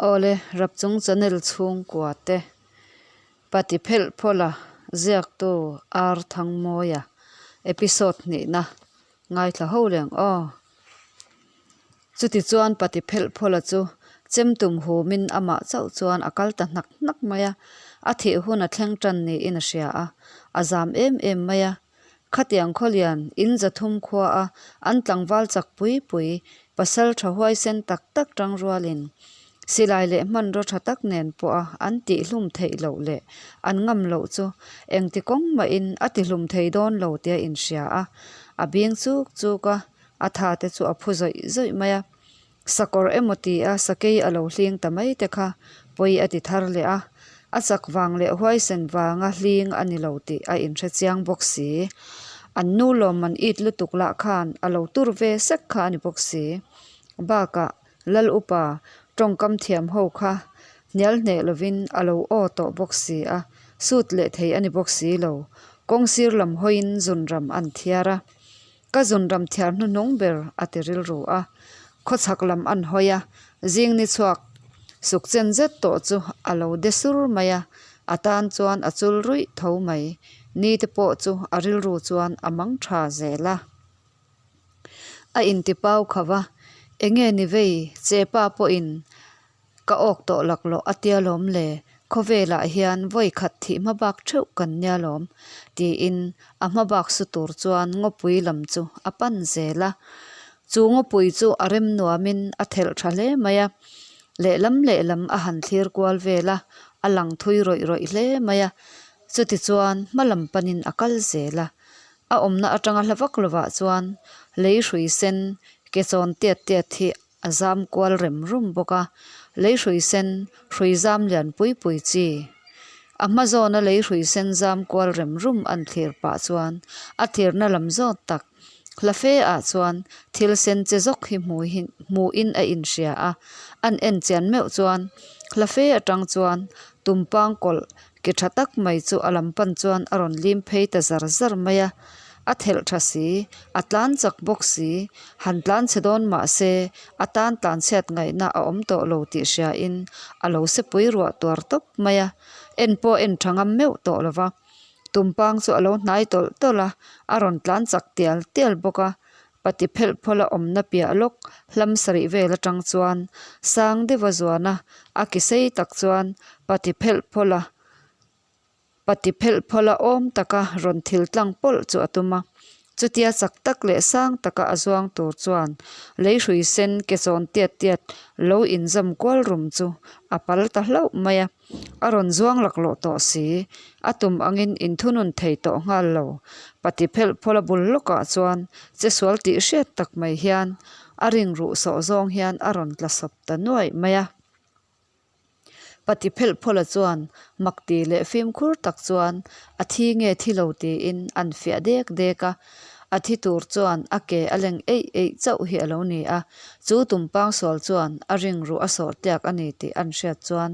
Awle, Rapchung Channel chhungkua te Pati phelh phawla ziaktu Ar Thangmawia episode hnihna ngaithla ho leng aw. Chutichuan Pati phelh phawla chu chem tum humin amah chauh chuan a kal ta hnak hnak mai a, a thih hun a thleng tan niin a hria a, a zam em em mai a. Khatiang khawlian in 300 khua a an tlangval chak pui pui pasal tha huaisen tak tak tang rualin silai leh hmanraw tha tak nen pawha an tihhlum theih loh leh an ngam loh chu engti kawng mahin a tihlum thei dawn lo tia inhria a, a bing chuk chuk a, a tha te chu a phu zawih zawih mai a. Sakawr emaw ti a sakei a lo hling ta mai te kha pawi a ti thar leh a, a chak vang leh huaisen vanga hling a ni lo tih a inhre chiang bawk si. An nu lawmman it lutuk lah khan a lo tur ve sek kha a ni bawk si. Bakah Lal upa tawngkam thiam ho kha hnial hneh lovin a lo aw tawh bawk si a, sut leh thei a ni bawk si lo. Kawng sir lam hawiin zunram an thiar a. Ka zunram thiar hnuhnung ber a ti rilru a, khawchhak lam an hawi a, zing ni chhuak suk chen zet tawh chu a lo de sur mai a, a tan chuan a chul ruih tho mai, ni te pawh chu a rilru chuan a mang tha zel a. A inti pau kho a, enge ni vei chepa pawhin Ka awk tawh laklawh a tia lawm le, khawvelah hian vawi khat thih hma bak theuh kan nia lawm, tiin a hma bak su tur chuan ngawpui lam chu a pan zel a. Chu ngawpui chu a rem nuamin a thelh tha hle mai a, lehlam lehlam a han thlir kual vel a, a lang thui rawih rawih hle mai a. Chutichuan hma lam panin a kal zel a, a awmna atanga hla vak lovah chuan lei hrui sen ke chawn tiat tiat hi A zam kual rem rum bawk a, lei hrui sen, hrui zam lian pui pui chi. A hma zawna lei hrui sen zam kual rem rum an thlir pah chuan a tirna lam zawt tak hla fe ah chuan thil sen che zawk hi hmuhin a inhria a, an en chian meuh chuan hla fe atang chuan tumpang kawlh ke tha tak mai chu a lam pan chuan a rawn lim phei ta zar zar mai a. A thelh tha si, a tlan chak bawk si, han tlan chhe dawn mah se a tan tlan chhiat ngaihna a awm tawh lo tih hriain a lo sepui ruah tuar tawp mai a, en pawh en tha ngam meuh tawh lo va. Tumpang chu a lo hnai tawlh tawlh a, a rawn tlan chak tial tial bawk a, pati phelh phawlh a awmna piah lawk hlam sarih vel atang chuan sang deuha zuana a ki sei tak chuan pati phelh phawlh a Pati phelh phawlh a awm taka rawn thil tlang pawlh chu a tum a. Chutia chak tak leh sang taka a zuang tur chuan lei hrui sen ke chawn tiat tiat lo inzam kual rum chu a pal ta hlauh mai a. A rawn zuang laklawh tawh si. A tum angin inthunun thei tawh nghal lo. Pati phelh phawlh a bul lawkah chuan che sual tih hriat tak mai hian a ring ruh sawh zawng hian a rawn tla sawp ta nuaih mai a. Pati phelh phawlh a chuan mak ti leh fimkhur tak chuan a thi nge thi lo tiin an fiah dek dek a, a thi tur chuan a ke a leng eih eih chauh hi a lo ni a, chu tumpang sual chuan a ring ruh a sawh tiak a ni tih an hriat chuan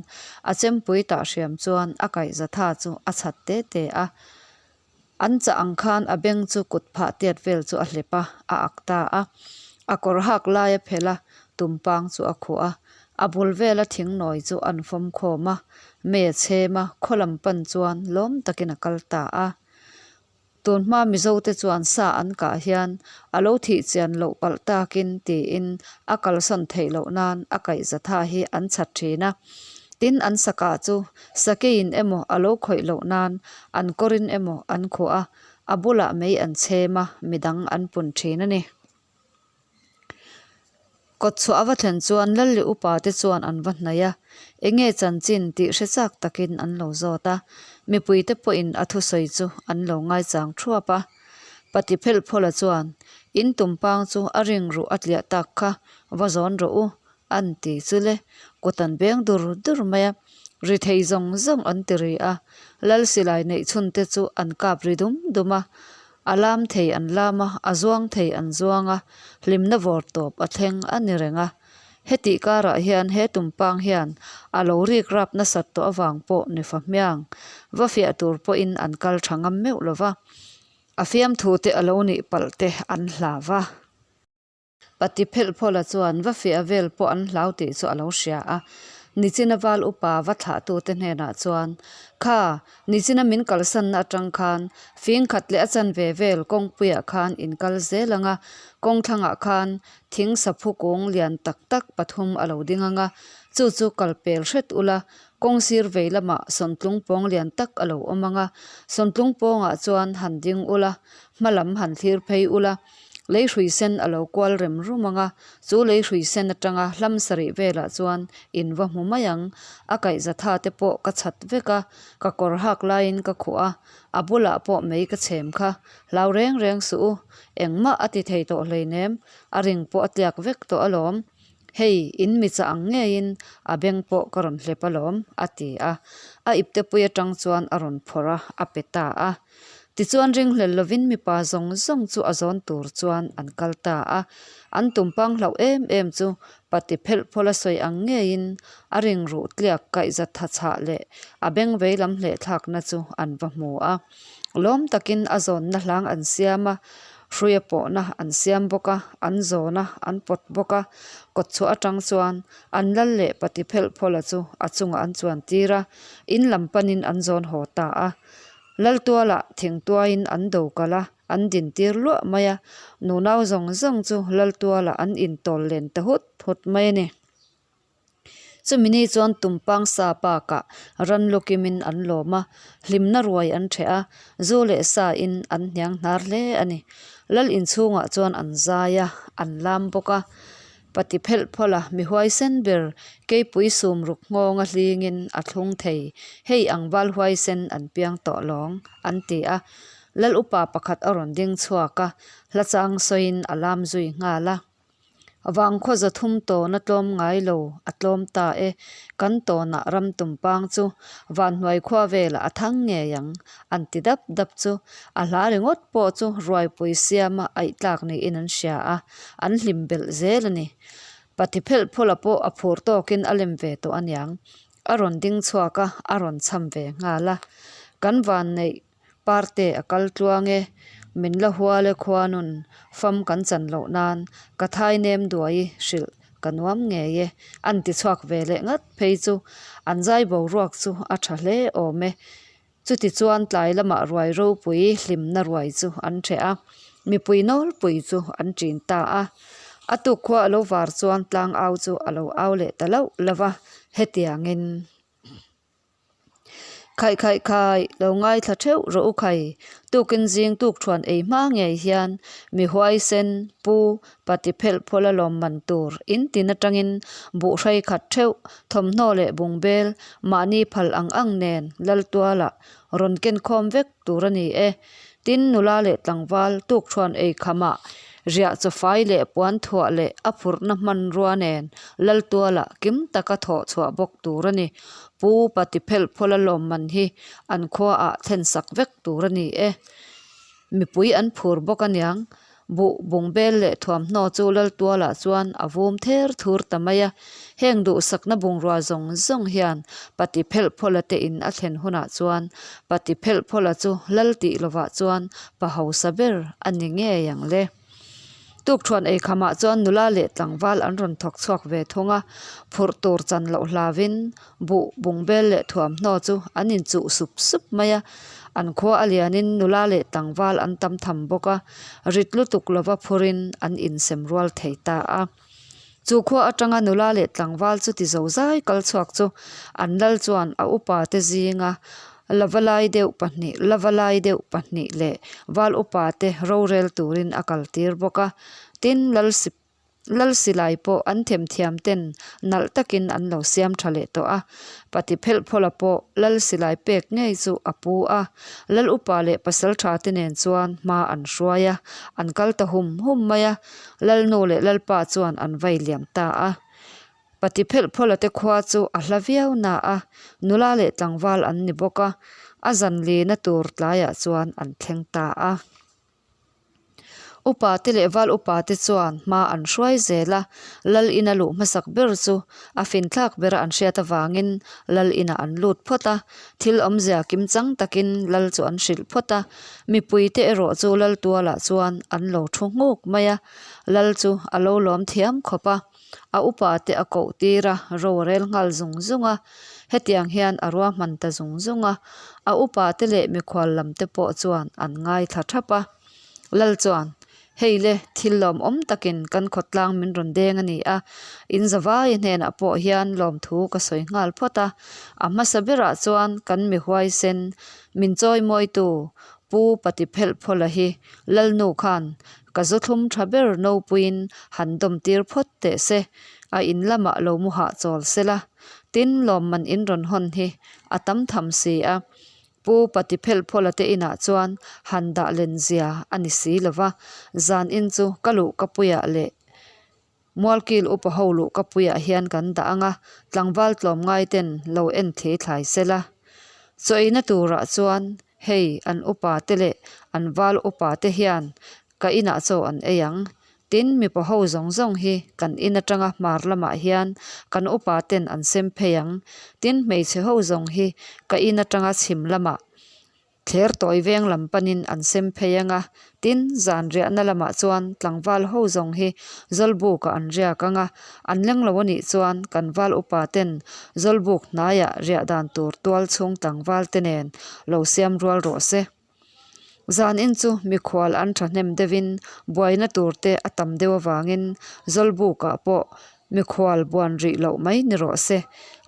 a chempui tah hriam chuan a kaihza tha chu a chhat te te a, an chah ang khan a beng chu kut phah tiat vel chu a hlep a, a ak ta a. A kawr hak lai a phelh a, tumpang chu a khuh a. A bul vela thing nawi chu an fawm khawm a, mei a chhem a, khaw lam pan chuan lawm takin a kal ta a. Tun hma Mizo te chuan sa an kah hian a lo thih chian loh palh takin tiin a kalsawn theih loh nan a kaihza tha hi an chhat thin a. Tin an sakah chu sakeiin emaw a lo khawih loh nan an kawrin emaw an khuah a, a bulah mei an chhem a, midang an pun thin a ni. Kawtchhuah a va thlen chuan Lal leh upa te chuan an va hnaih a, enge chanchin tih hre chak takin an lo zawt a, mipui te pawhin a thusawi chu an lo ngaichang thuap a. Pati phelhphawla chuan, In tumpang chu a ring ruh a tliah tak kha va zawn rawh u, an ti chu le, kut an beng dur dur mai a, ri thei zawng zawng an ti ri a, Lal silai neih chhun te chu an kap ri dum dum a, a lam thei an lam a, a zuang thei an zuang a, hlimna vawr tawp a thleng a ni reng a. Hetih karah hian he tumpang hian a lo rik rap nasat tawh avang pawh ni fa hmiang, va fiah tur pawhin an kal tha ngam meuh lo va, a fiamthu te a lo nih palh te an hlau va. Pati phelh phawlh a chuan va fiah vel pawh an hlau tih chu a lo hria a. Nichina val upa va thlahtute hnenah chuan, Kha, nichina min kalsanna atang khan fing khat leh a chanve vel kawngpuiah khan in kal zel ang a, kawngthlangah khan thing saphu kung lian tak tak pathum a lo ding ang a, chu chu kal pel hret ula, kawng sir vei lamah sawntlung pawng lian tak a lo awm ang a, sawntlung pawngah chuan han ding ula, hma lam han thlir phei ula, lei hrui sen a lo kual rem rum ang a, chu lei hrui sen atanga hlam sarih velah chuan in va hmu mai ang, a kaihza tha te pawh ka chhat vek a, ka kawr hak laiin ka khuh a, a bulah pawh mei ka chhem kha, hlau reng reng suh u, engmah a ti thei tawh hleinem, a ring pawh a tliak vek tawh alawm. Hei, in mi chah ang ngeiin a beng pawh ka rawn hlep alawm, a ti a. A iptepui atang chuan a rawn phawrh a, a pe ta a. Tichuan ringhlel lovin mipa zawng zawng chu a zawn tur chuan an kal ta a. An tumpang hlauh em em chu pati phelh phawlh a sawi ang ngeiin a ring ruh tliak kaihza tha chhah leh a beng vei lam hleh thlakna chu an va hmu a. Lawm takin a zawnna hlang an siam a, hruia pawhna an siam bawk a, an zawn a, an pawt bawk a. Kawtchhuah atang chuan an lal leh pati phelh phawlha chu a chungah an chuan tir a, in lam panin an zawn haw ta a. Laltualah thingtuaiin an do kalh a, an din tir luah mai a, nunau zawng zawng chu Laltualah an intawl len ta hut hut mai a ni. Chumi ni chuan Tumpang sa bakah ran lukimin an lawm a, hlimna ruai an ṭheh a, zu leh sa in an hniang hnar hle a ni. Lal inchhungah chuan an zai a, an lam bawk a. Pati phelh phawlh a, mi huaisen ber keipui sum ruk nghawnga hlingin a thlung thei, hei ang val huaisen an piang tawh lawng, an ti a. Lal upa pakhat a rawn ding chhuak a, hla chang sawiin a lam zui nghal a. Vangkhaw zathum tawn a tlawm ngai lo, a tlawm ta e. Kan tawnah ram tumpang chu vanhnuai khua velah a thang ngei ang, an ti dap dap chu. A hla ringawt pawh chu ruaipui siama aih tlak niin an hria a, an hlim belh zel a ni. Pati phelh phawlha pawh a phur tawkin a lem ve tawh aniang. A rawn ding chhuak a, a rawn cham ve nghal a. Kan vanneih Parte a kal tluang e, min la hual e khuanun fam kan chan loh nan ka thai nem duai i hrilh ka nuam ngei e an ti chhuak ve leh ngat phei chu an zai boruak chu a tha hle awm e. Chuti chuan tlai lamah ruai ropui hlimna ruai chu an ṭheh a, mipui nawlpui chu an ṭin ta a. A tuk khua a lo var chuan tlang au chu a lo au leh ta loh lo va, hetiangin. Khaih khaih khai, lo ngaithla theuh rawh u khai. Tukin zing tuk thuan ei hma ngei hian mi huaisen, pu, pati phelh phawlh a lawm man tur in tin atangin buh hrei khat theuh, thawmhnaw leh bungbel, mahni phal ang ang nen Laltuala rawn ken khawm vek tur a ni e. Tin, nula leh tlangval tuk thuan ei khamah riah chawfai leh puan thuah leh a phurhna hmanrua nen Laltuala kim taka thawh chhuah bawk tur a ni. Pu Pati phelh phawlh a lawmman hi an khuaah thlen sak vek tur a ni e. Mipui an phur bawk aniang. Buh bungbel leh thuamhnaw chu Laltualah chuan a vum ther thur ta mai a. Heng duhsakna bungrua zawng zawng hian Pati phelh phawlha te in a thlen hunah chuan Pati phelh phawlha chu Lal tih lovah chuan pa hausa ber a ni ngei ang le. Tukthuan eikhamah chuan nula leh tlangval an rawn thawk chhuak ve thung a, phurh tur chan loh hlavin buh bungbel leh thuamhnaw chu an inchuh sup sup mai a, an khua a lianin nula leh tlangval an tam tham bawk a, rit lutuk lova phurin an insem rual thei ta a. Chu khua atanga nula leh tlangval chu ti zo zai kal chhuak chu an lal chuan a upa te zinga lava lai deuh pahnih lava lai deuh pahnih leh val upa te rorel turin a kal tir bawk a, tin lal sip lal silai pawh an themthiam ten nalh takin an lo siam tha leh tawh a, pati phelh phawlha pawh lal silai pek ngei chu a pu a, lal upa leh pasal tha te nen chuan hma an hruai a, an kal ta hum hum mai a. Lalnu leh Lalpa chuan an vai liam ta a. Pati phelh phawlha te khua chu a hla viau na a, nula leh tlangval an ni bawk a, a zan lina tur tlaiah chuan an thleng ta a. Upa te leh val upa te chuan hma an hruai zel a, Lal ina luh hmasak ber chu a finthlak bera an hriat avangin Lal inah an lut phawt a, thil awmzia kimchang takin Lal chu an hrilh phawt a, Mipuite erawh chu Laltualah chuan an lo thu nghuk mai a, Lal chu a lo lawm thiam khawp a. A upa te a koh tir a, ro a rel nghal zung zung a. Hetiang hian a ruahman ta zung zung a. A upa te leh mikhual lam te pawh chuan an ngaithla thap a. Lal chuan, Hei le, thil lawmawm takin kan khawtlang min rawn deng a ni a, in zavaia hnenah pawh hian lawmthu ka sawi nghal phawt a. A hmasa berah chuan kan mi huaisen, min chawimawitu Pu Pati Phelhphawla hi Lalnu khan ka zu thlum tha ber nopuiin han dawm tir phawt teh se, a in lamah lo mu hah chawl se la. Tin, lawmman in rawn hawn hi a tam tham si a. Pu Pati Phelhphawla te inah chuan han dah len zia a ni si lo va, zan in chu ka luh ka puiah leh Mualkil upa ho luh ka puiah hian kan dah ang a, tlangval tlawmngai ten lo en thei thlai se la. Chaw eina turah chuan hei an upa te leh an val upa te hian ka inah chaw an ei ang. Tin, mipa ho zawng zawng hi kan in atanga hmar lamah hian kan upa ten an sem phei ang. Tin, hmeichhe ho zawng hi ka in atanga chhim lamah Thler tawi veng lam panin an sem phei ang a, tin, zan riahna lamah chuan tlangval ho zawng hi Zawlbukah an riak ang a, an leng lo a nih chuan kan val upa ten Zawlbuk hnaiah riah dan tur tual chhung tlangval te nen lo siam rual rawh se. Zan in chu mikhual an thahnem deuhin buaina tur te a tam deuh avangin Zawlbukah pawh Mikhual buan rih loh mai ni rawh se.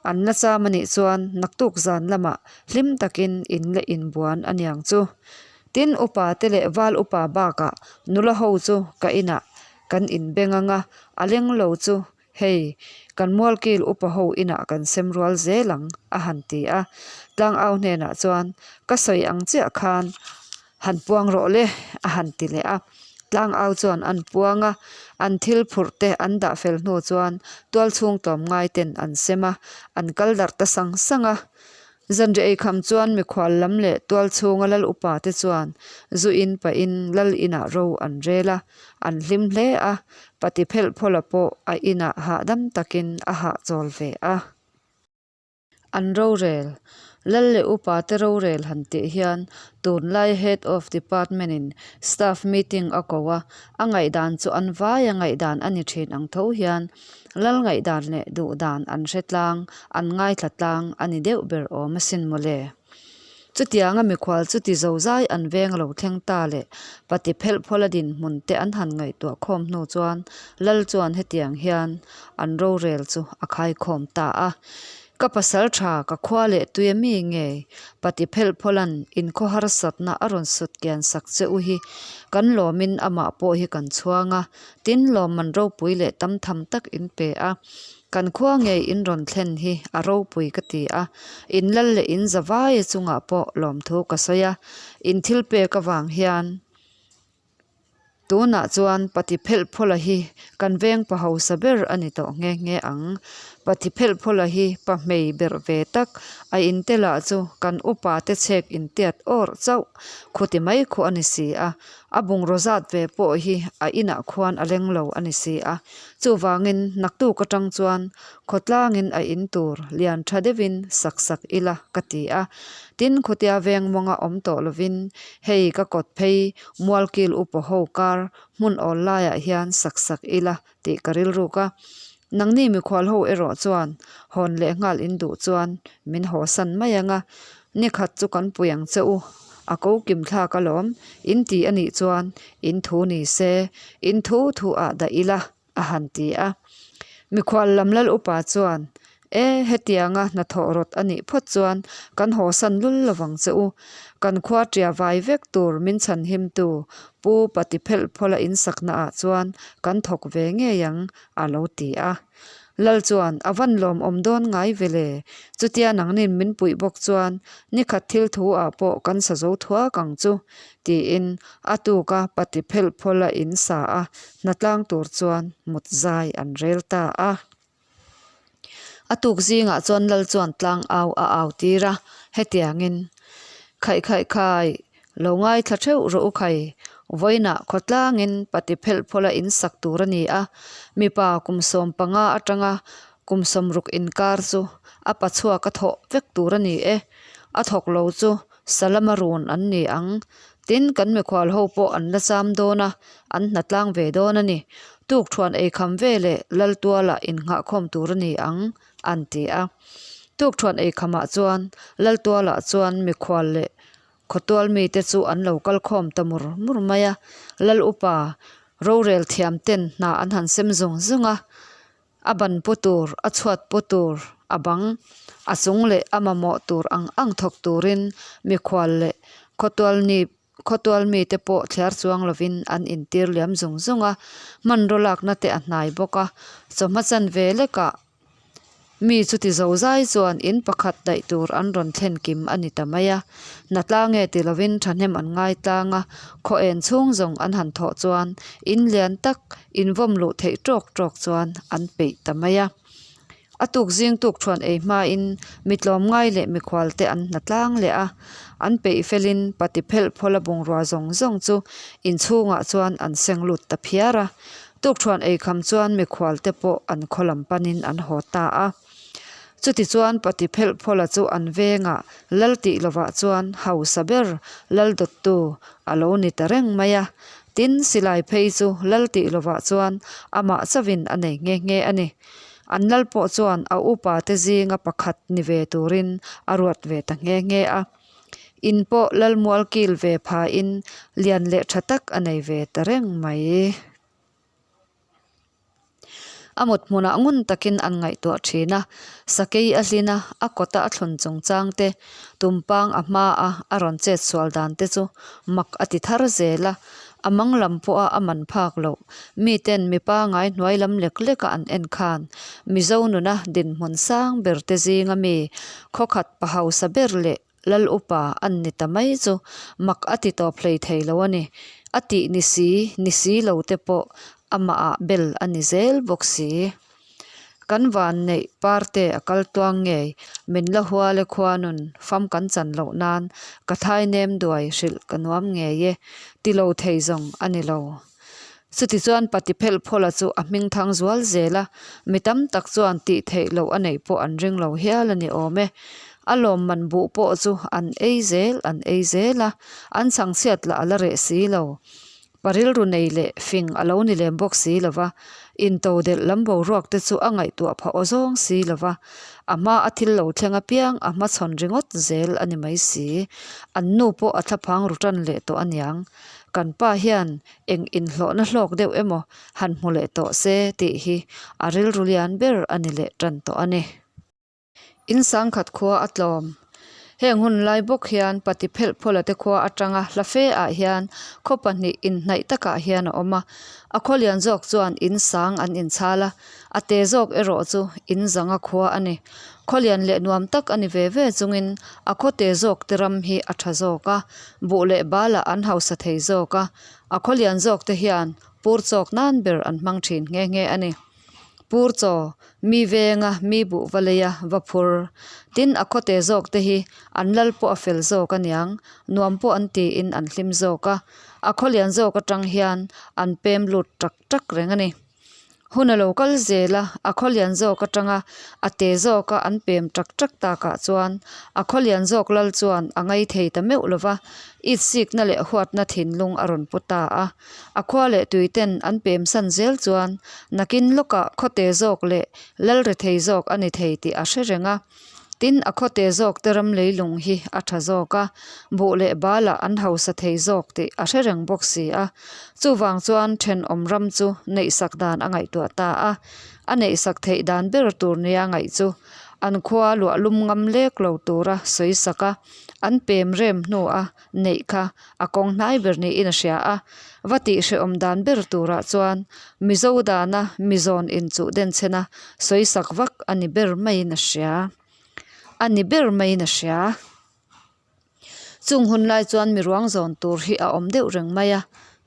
An la cham a nih chuan naktuk zan lamah hlim takin in la inbuan a niang chu. Tin, upa te leh val upa bakah nula ho chu ka inah kan inbeng ang a, a leng lo chu hei kan mualkil upa ho inah kan sem rual zel ang a han ti a. Tlangau hnenah chuan ka sawi ang chiah khan Han puang rawh le, a han ti leh a. Tlangau chuan an puang a, an thil phurh te an dah fel hnu chuan tual chhung tlawm ngai ten an sem a, an kal darh ta sang sang a. Zanriah eikham chuan mikhual lam leh tual chhunga lal upa te chuan zu in pahin lal inah ro an rel a, an hlim hle a, pati phelh phawla pawh a inah hahdam takin a hahchawl ve a. An rorel, Lal leh upa te rorel han tih hian tunlai Head of Department in staff meeting a ko a, a ngaihdan chu an vai a ngaihdan a ni thin ang tho hian Lal ngaihdan leh duhdan an hre tlang, an ngaithla tlang a ni deuh ber awm asin mawle. Chutianga mikhual chu ti zozai an veng lo thleng ta leh pati phelh phawla dinhmun te an han ngaihtuah khawm hnu chuan Lal chuan hetiang hian an rorel chu a khaikhawm ta a. Ka pasal tha ka khua leh tuia mi ngei pati phelh phawlan inkhaw harsatna a rawn sut kian sak che u hi kan lawmin amah pawh hi kan chhuang a, tin lawmman ropui leh tam tham tak in pe a. Kan khua ngei in rawn thlen hi a ropui ka ti a, in lal leh in zavaia chungah pawh lawmthu ka sawi a, in thil pek avang hian tunah chuan Pati Phelhphawla hi kan veng pa hausa ber a ni tawh nghe nghe ang. Pati Phelhphawla hi pa hmei berh ve tak, a inte lah chu kan upa te chhek intiat awrh chauh khuti mai khu a ni si a, A bungraw zat ve pawh hi a inah khuan a leng lo a ni si a, chuvangin naktuk atang chuan khawtlangin a in tur lian tha deuhin sak sak ila ka ti a. Tin, khutia veng mawnga awm tawh lovin hei ka kawt phei mualkil upa ho kar hmun awl laiah hian sak sak ila tih ka rilruk a. Nangni mikhual ho erawh chuan hawn leh nghal in duh chuan min hawsan mai ang a, nikhat chu kan pui ang che u, a ko kim thlak alawm, in ti a nih chuan in thu ni se, in thu thu ah dah ila, a han ti a. Mikhual lam lal upa chuan, E, hetianga hnathawh rawt a nih phawt chuan kan hawsan lul lovang che u. Kan khua tia vai vek tur min chhan himtu Pu Pati phelh phawla in sakna ah chuan kan thawk ve ngei ang, a lo ti a. Lal chuan a van lawmawm dawn ngai ve le, chutia nangnin min puih bawk chuan nikhat thil thu ah pawh kan sa zo thuak ang chu, tiin a tuka Pati phelh phawla in sa a hnatlang tur chuan mut zai an rel ta a. A tuk zingah chuan lal chuan tlang au a au tir a, hetiangin, Khaih khaih khai, lo ngaithla theuh rawh u khai, vawiinah khawtlangin pati phelh phawla in sak tur a ni a, mipa kum 15 atanga kum 60 inkar chu a pachhuak a thawh vek tur a ni e, a thawk lo chu Salama run an ni ang. Tin, kan mikhual ho pawh an la cham dawn a, an hna tlang ve dawn a ni. Tukṭhuan eikham veleh Laltuala innghahkhawm tur a ni ang, an ti a. Tukṭhuan eikhamah chuan Laltuala chuan mikhual leh Khawtual mite chu an lo kal khawm ta mur mur mai a. Lal upa rorel thiam ten hna an han sem zung zung a. A ban pu tur, a chhuat pu tur, a bang, a chung leh a mamawh tur ang ang thawk turin mikhual leh khawtual ni khawtual mite pawh thliar chuang lovin an intir liam zung zung a. Hmanraw lakna te a hnai bawk a, chawhma chanve lekah Mi chuti zo zai chuan in pakhat daih tur an rawn thlen kim a ni ta mai a. Hnatlang nge ti lovin thahnem an ngai tlang a, khaw en chhung zawng an han thawh chuan in lian tak invawm luh theih tawk tawk chuan an peih ta mai a. A tuk zing tuk thuan ei hmain mi tlawmngai leh mikhual te an hnatlang leh a, an peih felin pati phelh phawla bungrua zawng zawng chu inchhungah chuan an seng lut ta phiar a. Tukṭhuan eikham chuan mikhual te pawh an khaw lam panin an haw ta a. Chutichuan Pati Phelhphawla chu an vengah lal tih lovah chuan hausa ber lal dawttu a lo ni ta reng mai a. Tin, silai phei chu lal tih lovah chuan amah chauhin a nei nghe nghe a ni. An lal pawh chuan a upa te zinga pakhat ni ve turin a ruat ve ta nghe nghe a. In pawh Lalmual kil ve phain lian leh tha tak a nei ve ta reng mai. A mut hmunah ngun takin an ngaihtuah thin a, sakei a hlin a, a kawta a thlun chungchang te, tumpang a hma a a rawn chet sual dan te chu mak a ti thar zel a, a mang lam pawha a man phak loh. Miten mipa ngai hnuai lam lek leka an en khan Mizo nuna dinhmun sang ber te zinga mi khawkhat pa hausa ber leh lal upa an ni ta mai chu mak a ti tawp hlei thei lo a ni. A tih ni si, ni si lo te pawh amahah bel a ni zel bawk si. Kan van neih parte a kal tuang ngei, min la hual e khuanun fam kan chan loh nan ka thai nem duai hrilh ka nuam ngei e, ti lo thei zawng a ni lo. Chutichuan Pati Phelhphawla chu a hming thang zual zel a, mi tam tak chuan tih theih loh a neih pawh an ring lo hial a ni awm e. A lawmman buh pawh chu an ei zel an ei zel a, an chhangchhiat lah a la reh si lo. Pa rilru nei leh fing a lo ni lem bawk si lo va, intodelh lam boruak te chu a ngaihtuah phah aw zawng si lo va, a hma a thil lo thleng apiang a hmachhawn ringawt zel a ni mai si. An nu pawh a thlaphang ru tan leh tawh aniang. Kan pa hian eng inhlawhna hlawk deuh emaw han hmu leh tawh se tih hi a rilru lian ber a ni leh tan tawh a ni. In sangkhat khua a tlawm. Heng hun lai bawk hian Pati Phelhphawla te khua atanga hla fe ah hian khaw pahnih inhnaih takah hian a awm a. A khaw lian zawk chuan in sang an inchhal a, a te zawk erawh chu in zanga khua a ni. Khaw lian leh nuam tak a ni ve ve chungin a khaw te zawk te ram hi a tha zawk a, buh leh balah an hausa thei zawk a, a khaw lian zawk te hian pur chawk nan ber an hmang thin nghe nghe a ni. Pur chaw, mi venga mi buh va leia va phur. Tin, a khawte zawk te hi an lal pawh a fel zawk aniang, nuam pawh an tiin an hlim zawk a. A khaw lian zawk atang hian an pem lut tak tak reng a ni. Hun a lo kal zel a, a khaw lian zawk atanga a te zawka an pem tak tak takah chuan a khaw lian zawk lal chuan a ngai thei ta meuh lo va, itsikna leh huatna thinlung a rawn pu ta a. A khua leh tui ten an pem san zel chuan nakin lawkah khawte zawk leh lal rethei zawk a ni thei tih a hre reng a. Tin, a khawte zawk te ram leilung hi a tha zawk a, buh leh balah an hausa thei zawk tih a hre reng bawk si a. Chuvang chuan thenawm ram chu neihsak dan a ngaihtuah ta a. A neihsak theih dan ber tur nia ngaih chu an khua luah lum ngam lek lo tura sawisak a, an pem rem hnu a neih kha a kawng hnai ber niin a hria a, va tih hrehawm dan ber turah chuan Mizo dana mizawn inchuh denchhen a sawisak vak a ni ber maiin a hria. A ni ber maiin a hria. Chung hun lai chuan miruang zawn tur hi a awm deuh reng mai a,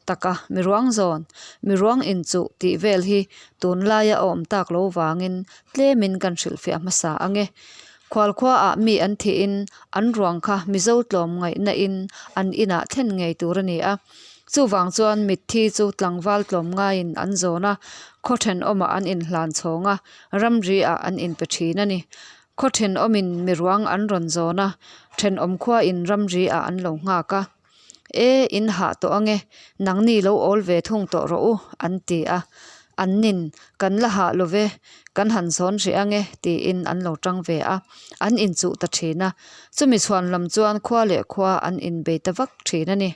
taka miruang zawn, miruang inchuh tih vel hi tunlaia a awm tak lo vangin tlemin kan hrilhfiah hmasa ang e. Khualkhuaah mi an thihin an ruang kha Mizo tlawm ngaihna in an inah thlen ngei tur a ni a. Chuvang chuan mitthi chu tlangval tlawm ngaiin an zawn a, khaw thenawmah an inhlan chhawng a, ramri ah an inpe thin a ni. Khaw thenawmin mi ruang an rawn zawn a, thenawm khuain ramri ah an lo nghak a. E, in hah tawh ange, nangni lo awl ve thung tawh rawh u, an ti a. An nin, Kan la hah lo ve, kan han zawn hrih ange, tiin an lo tang ve a, an inchuh ta thin a. Chumi chhuan lam chuan khua leh khua an inbei ta vak thin a ni.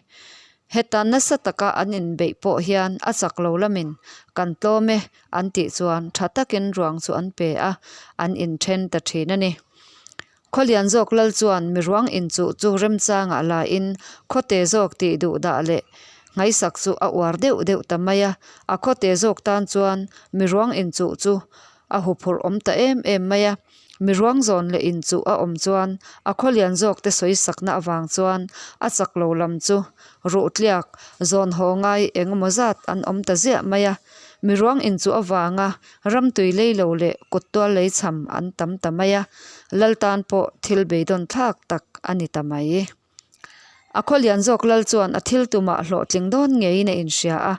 Heta nasa taka an inbeih pawh hian a chak lo lamin, Kan tlawm e, an tih chuan tha takin ruang chu an pe a, an inthen ta thin a ni. Khawlian zawk lal chuan miruang inchuh chu remchangah la in khawte zawk tih duh dah leh ngaihsak chu a uar deuh deuh ta mai a, a khawte zawk tan chuan miruang inchuh chu a huphurh awm ta em em mai a. Miruang zawn leh inchuh a awm chuan a khawlian zawk te sawisakna avang chuan a chak lo lam chu ruhtliak zawn haw ngai eng emaw zat an awm ta ziah mai a. Miruang inchuh avanga Ramtui lei lo leh kut tual lei cham an tam ta mai a, lal tan pawh thil beidawn thlak tak a ni ta mai. A khaw lian zawk lal chuan a thil tumah hlawhtling dawn ngeiin a inhria a,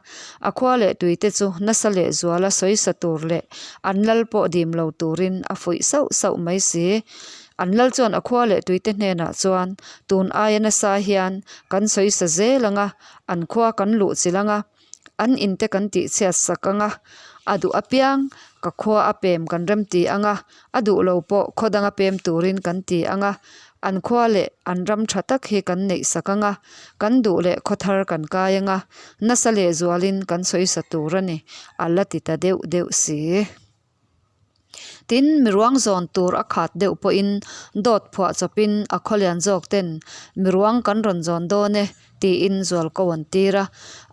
a khua leh tuite chu nasa leh zuala sawisa tur leh an lal pawh dim lo turin a fuih sauh sauh mai si. An lal chuan a khua leh tuite hnenah chuan tun aia nasa hian kan sawisa zel ang a, an khua kan luh chilh ang a, An in te kan tih chhiat sak ang a, a duh apiang ka khua a pem kan rem ti ang a, a duh lo pawh khaw danga pem turin kan ti ang a, an khua leh an ram tha tak hi kan neih sak ang a, kan duh leh khaw thar kan kai ang a, nasa leh zualin kan sawi sa tur a ni, a la ti ta deuh deuh si. Tin, miruang zawn tur a khat deuh pawhin dawt phuah chawpin a khawlian zawk ten miruang kan rawn zawn dawn e tiin zual ko an tir a.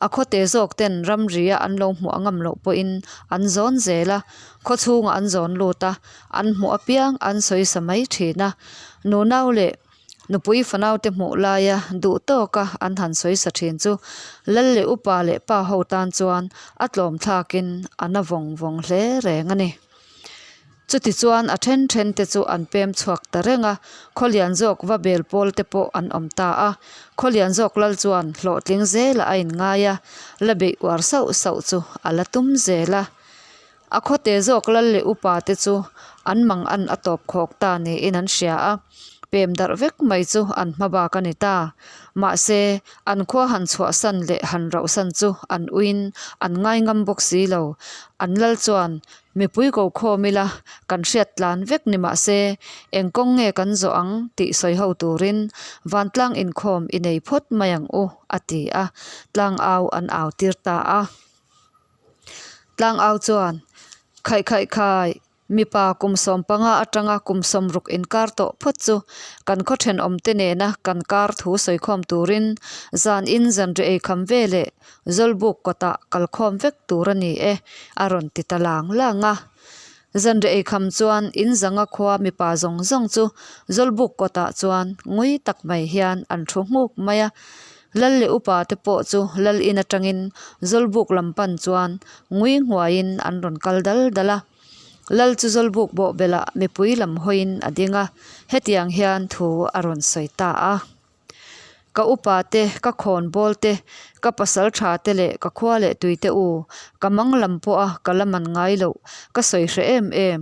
A khawte zawk ten ramria an lo hmuh a ngam loh pawhin an zawn zel a, khaw chhungah an zawn lut a, an hmuh apiang an sawi sa mai thin a. Nunau leh Nupui fanaute hmuh laia duh tawka an han sawi sa thin chu Lal leh upa leh pa ho tan chuan a tlawm thlakin a na vawng vawng hle reng a ni. Chutichuan a then then te chu an pem chhuak ta reng a, khawlian zawk va bel pawl te pawh an awm ta a. Khawlian zawk lal chuan hlawhtling zelah a inngai a, la beih uar sauh sauh chu a la tum zel a. A khawte zawk lal leh upa te chu an mang an a tawp khawk ta niin an hria a, pem darh vek mai chu an hma bak a ni ta. Mahse, an khua han chhuahsan leh han rauhsan chu an uiin an ngai ngam bawk si lo. An lal chuan, Mipui ko khawm ila, kan hriat tlan vek ni mahse, eng kawng nge kan zawh ang tih sawi ho turin vantlang inkhawm i nei phawt mai ang u, a ti a, tlangau an au tir ta a. Tlangau chuan, Khaih khaih khai, mipa kum 15 atanga kum 60 inkar tawh phawt chu kan khaw thenawmte nena kan kar thu sawikhawm turin zan in zanri eikham ve leh Zawlbuk kawtah kalkhawm vek tur a ni e, a rawn ti ta lang lang a. Zanri eikham chuan in zanga khua mipa zawng zawng chu Zawlbuk kawtah chuan ngui tak mai hian an thu nghuk mai a. Lal leh upa te pawh chu lal in atangin Zawlbuk lam pan chuan ngui nghuaiin an rawn kal dal dal a. Lal chu Zawlbuk bawhbelah mipui lam hawiin a ding a, hetiang hian thu a rawn sawi ta a. Ka upa te, ka khawnbawl te, ka pasal tha te leh ka khua leh tui te u, ka mang lam pawha ka la man ngai loh, ka sawi hreh em em.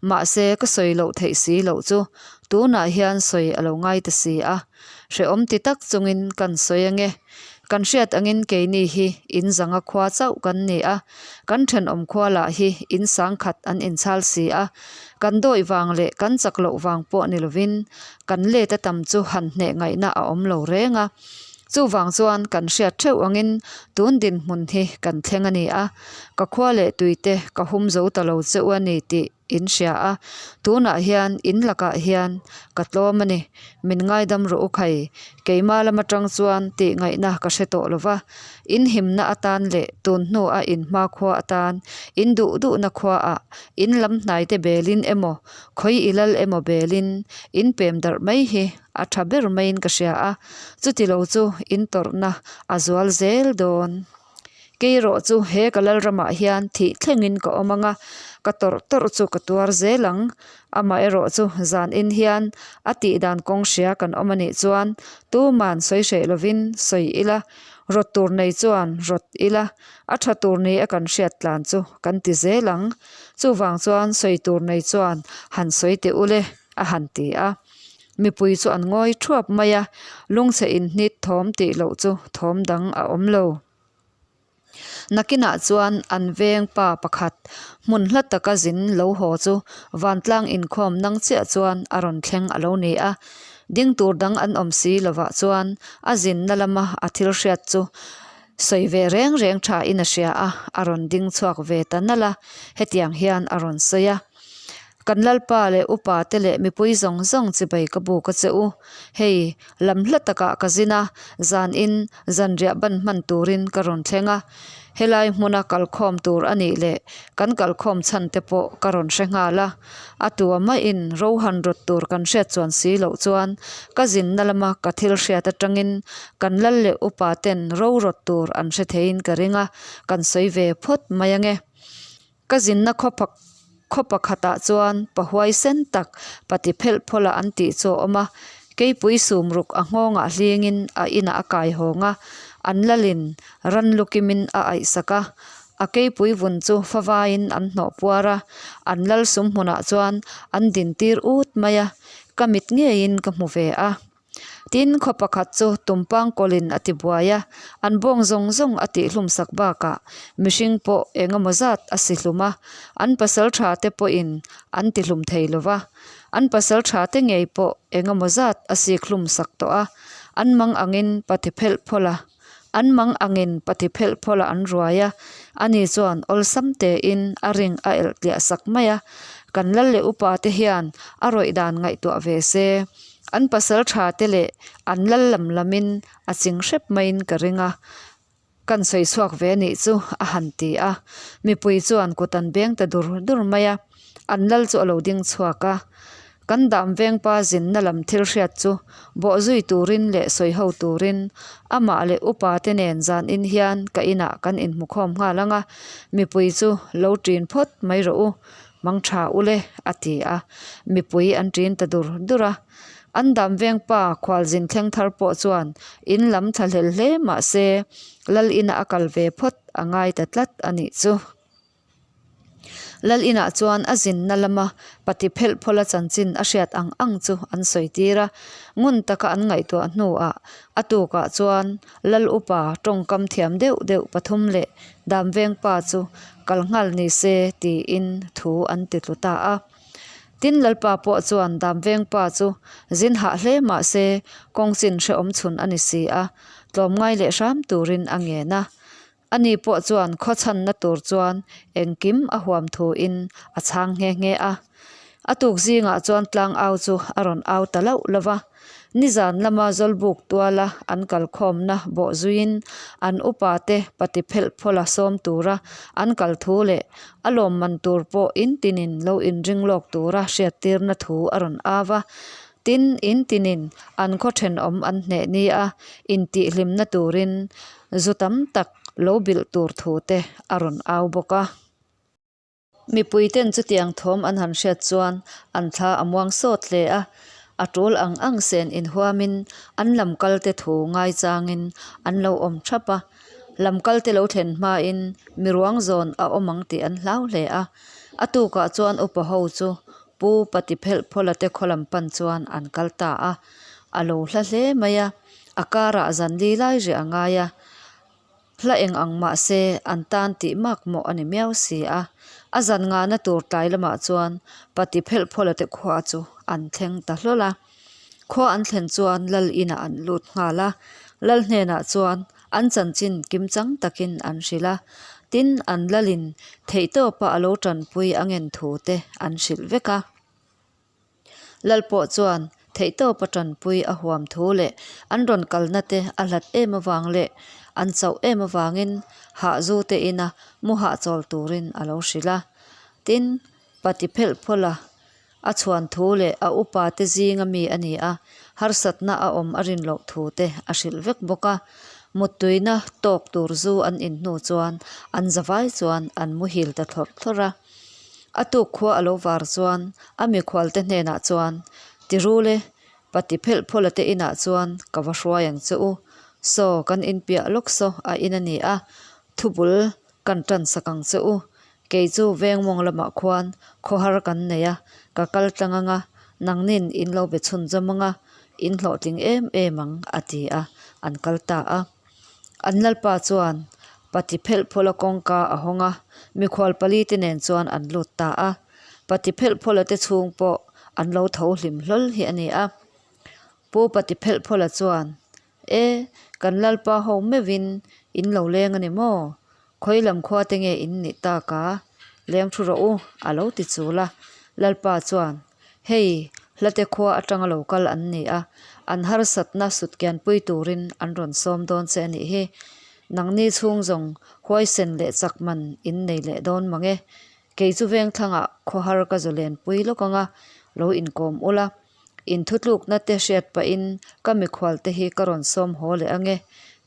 Mahse, ka sawi loh theih si loh chu tunah hian sawi a lo ngai ta si a. Hrehawm ti tak chungin kan sawi ange. Kan hriat angin keini hi in zanga khua chauh kan ni a, kan thenawm khua lah hi in sangkhat an inchhal si a, kan dawih vang leh kan chak loh vang pawh ni lovin kan let a tam chu han hneh ngaihna a awm lo reng a. Chuvang chuan kan hriat theuh angin tun dinhmun hi kan thleng a ni a, ka khua leh tuite ka hum zo ta lo che u a ni tih in hria a, tunah hian in lakah hian ka tlawm a ni, min ngaidam rawh u khai, keimah lam atang chuan tih ngaihna ka hre tawh lo va, in himna atan leh tun hnua in hma khua atan, in duh duhna khuaah in lam hnaite belin emaw, khawi i lal emaw belin in pem darh mai hi a tha ber maiin ka hria a, chuti lo chu in tawrhna a zual zel dawn. Keirawh chu he ka lalramah hian thih thlengin ka awm ang a, ka tawrh tawrh chu ka tuar zel ang. Amaherawh chu zanin hian a tih dan kawng hria kan awm a nih chuan tuman sawi hreh lovin sawi ila, rawt tur nei chuan rawt ila, a tha tur ni a kan hriat tlan chu kan ti zel ang. Chuvang chuan sawi tur nei chuan han sawi teh ule a han ti a. Mipui chu an ngawi thuap mai a, lungchhe inhnit thawm tih loh chu thawm dang a awm lo. Nakinah chuan an veng pa pakhat hmun hla taka zin lo haw chu vantlang inkhawm nang chiah chuan a rawn thleng a lo ni a. Ding tur dang an awm si lovah chuan a zinna lama a thil hriat chu sawi ve reng reng tha in a hria a, a rawn ding chhuak ve ta nalh a, hetiang hian a rawn sawi a. Kan Lalpa leh upa te leh mipui zawng zawng chibai ka buk a che u. Hei, lam hla takah ka zin a, zan in zanriah ban hman turin ka rawn thleng a. Helai hmuna kalkhawm tur a nih leh kan kalkhawm chhan te pawh ka rawn hre nghal a. A tua maiin ro han rawt tur kan hriat chuan si loh chuan ka zinna lama ka thil hriat atangin kan lal leh upa ten ro rawt tur an hre theiin ka ring a, kan sawi ve phawt mai ange. Ka zinna khaw khaw pakhatah chuan pa huaisen tak pati phelh phawla an tih chu a awm a, keipui sum ruk a nghawngah hlingin a inah a kai hawng a, an lalin ran lukimin a aihsak a, a keipui vun chu favaiin an hnawh puar a, an lal sum hmunah chuan an dintir ut mai a, ka mit ngeiin ka hmu ve a. Tin, khaw pakhat chu tumpang kawlin a ti buai a, an bawng zawng zawng a tihhlum sak bakah mihring pawh eng emaw zat a si hlum a, an pasal tha te pawhin an ti hlum thei lo va, an pasal tha te ngei pawh eng emaw zat a sik hlum sak tawh a, an mang angin pati phelh phawlh a. An mang angin pati phelh phawlh a an ruai a, ani chuan awlsam tein a ring a elh tliah sak mai a, kan lal leh upa te hian a rawih dan ngaihtuah ve se, an pasal tha te leh an lal lam lamin a ching hrep maiin ka ring a, kan sawi chhuak ve nih chu a han ti a, mipui chuan kut an beng ta dur dur mai a, an lal chu a lo ding chhuak a. Kan dam vengpa zinna lam thil hriat chu bawhzui turin leh sawiho turin amah leh upa te nen zanin hian ka inah kan inhmukhawm nghal ang a, mipui chu lo ṭin phawt mai rawh u, mang ṭha u le a ti a, mipui an ṭin ta dur dur a. An dam vengpa khualzin thleng thar pawh chuan in lam thlahlel hle mah se lal inah a kal ve phawt a ngai ta tlat a nih chu. Lal inah chuan a zinna lama pati phelh phawla chanchin a hriat ang ang chu an sawi tir a, ngun taka an ngaihtuah hnuah a tukah chuan Lal upa tawngkam thiam deuh deuh pathum leh Damvengpa chu kal nghal ni se tiin thu an ti tlu ta a. Tin Lalpa pawh chuan Damvengpa chu zin hah hle mah se kawng chin hrehawm chhun a ni si a, tlawmngai leh hram turin a ngen a. Ani pawh chuan khawchhanna tur chuan engkim a huam thuin a chhang nghe nghe a. A tuk zingah chuan tlangau chu a rawn au ta lauh lo va. Nizan lama Zawlbuk tuala an kalkhawmna bawh zuiin an upate pati phelh phawla sawm tura an kal thu leh a lawmman tur pawh in tinin lo inring lawk tura hriattirna thu a rawn au va. Tin, in tinin an khaw thenawm an hneh nia intihhlimna turin zu tam tak lo bilh tur thu te a rawn au bawk a. Mipuiten chutiang thawm an han hriat chuan an thla a muang sawt hle a, a tul ang ang sen inhuamin an lam kalte thu ngaichangin an lo awm thap a. Lam kalte lo thlen hmain miruang zawn a awm ang tih an hlau hle a. A tukah chuan upa ho chu Pu Pati phelh phawla te khaw lam pan chuan an kal ta a, a lo hla hle mai a, a karah zan li lai rih a ngai a, hla eng ang mah se an tan tih mak mawh a ni miau si a, a zan ngahna tur tlai lamah chuan Pati phelh phawla te khua chu an thleng ta hlawl a. Khua an thlen chuan Lal inah an lut nghal a, Lal hnenah chuan an chanchin kimchang takin an hrilh a, tin an Lalin theihtawpa a lo tanpui a ngen thu te an hrilh vek a. Lal pawh chuan theihtawpa tanpui a huam thu leh an rawn kalna te a hlat em avang leh an chauh em avangin hahzu te ina mu hahchawl turin a lo hrilh a, tin Pati phelh phawlh a, a chhuan thu leh a upa te zinga mi a ni a, harsatna a awm a rin loh thu te a hrilh vek bawk a. Muttuina tawk tur zu an in hnu chuan an zavai chuan an muhil ta thlawrh thlawrh a. A tuk khua a lo var chuan a mikhual te hnenah chuan, Tirule, Pati phelh phawlh a te inah chuan ka va hruai ang che u. Saw, kan inpiah lawk saw a in a ni a, thubul kan tan sak ang che u. Kei chu veng mawng lamah khuan khawhar kan nei a, ka kal tlang ang a, Nangnin in lo be chhunzawm ang a, in hlawhtling em em ang, a ti a, an kal ta a. An lalpa chuan Pati phelh phawla kawngka a hawng a, mikhual pali te nen chuan an lut ta a. Pati phelh phawla te chhung pawh an lo tho hlim hlawl hi a ni a. Pu Pati phelh phawla chuan, E, kan lalpa ho meuhin in lo leng a ni maw? Khawi lam khua te nge in nih tak a? Leng thu rawh u, a lo ti chul a. Lalpa chuan, Hei, hlate khua atanga lo kal an ni a, an harsatna sutkianpui turin an rawn sawm dawn che a nih hi. Nangni chhung zawng huaisen leh chak man in nei leh dawn mang e. Kei chu vengthlangah khawhar ka zawlenpui lawk ang a, lo inkawm ula. Inthutlukna te hriat pahin ka mikhual te hi ka rawn sawm haw leh ang e.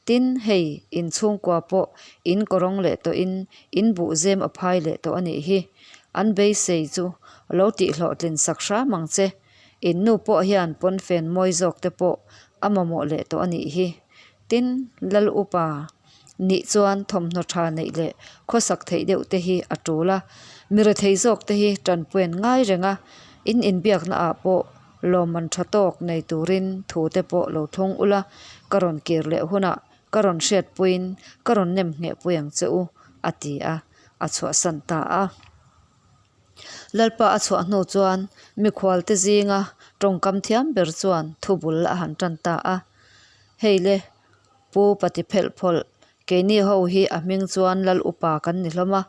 Tin, hei, in chhungkua pawh in kawrawng leh tawhin in buhzem a phai leh tawh a nih hi. An beisei chu lo tihhlawhtlin sak hram ang che. In nu pawh hian pawnfen mawi zawk te pawh a mamawh leh tawh a nih hi. Tin, Lal upa nih chuan thawmhnaw tha neih leh khawsak theih deuh te hi a tul a, mi rethei zawk te hi tanpuian ngai reng a, in inbiakna ah pawh lawmman tha tawk nei turin thu te pawh lo thlawng ula, ka rawn kir leh hunah ka rawn hriatpuiin ka rawn nem nghehpui ang che u, a ti a, a chhuahsan ta a. Lalpa a chhuah hnu chuan mikhual te zinga tawngkam thiam ber chuan thubul a han tan ta a, Hei le, Pu Pati phelh phawlh, keini ho hi a hming chuan Lal Upa kan ni hlawm a,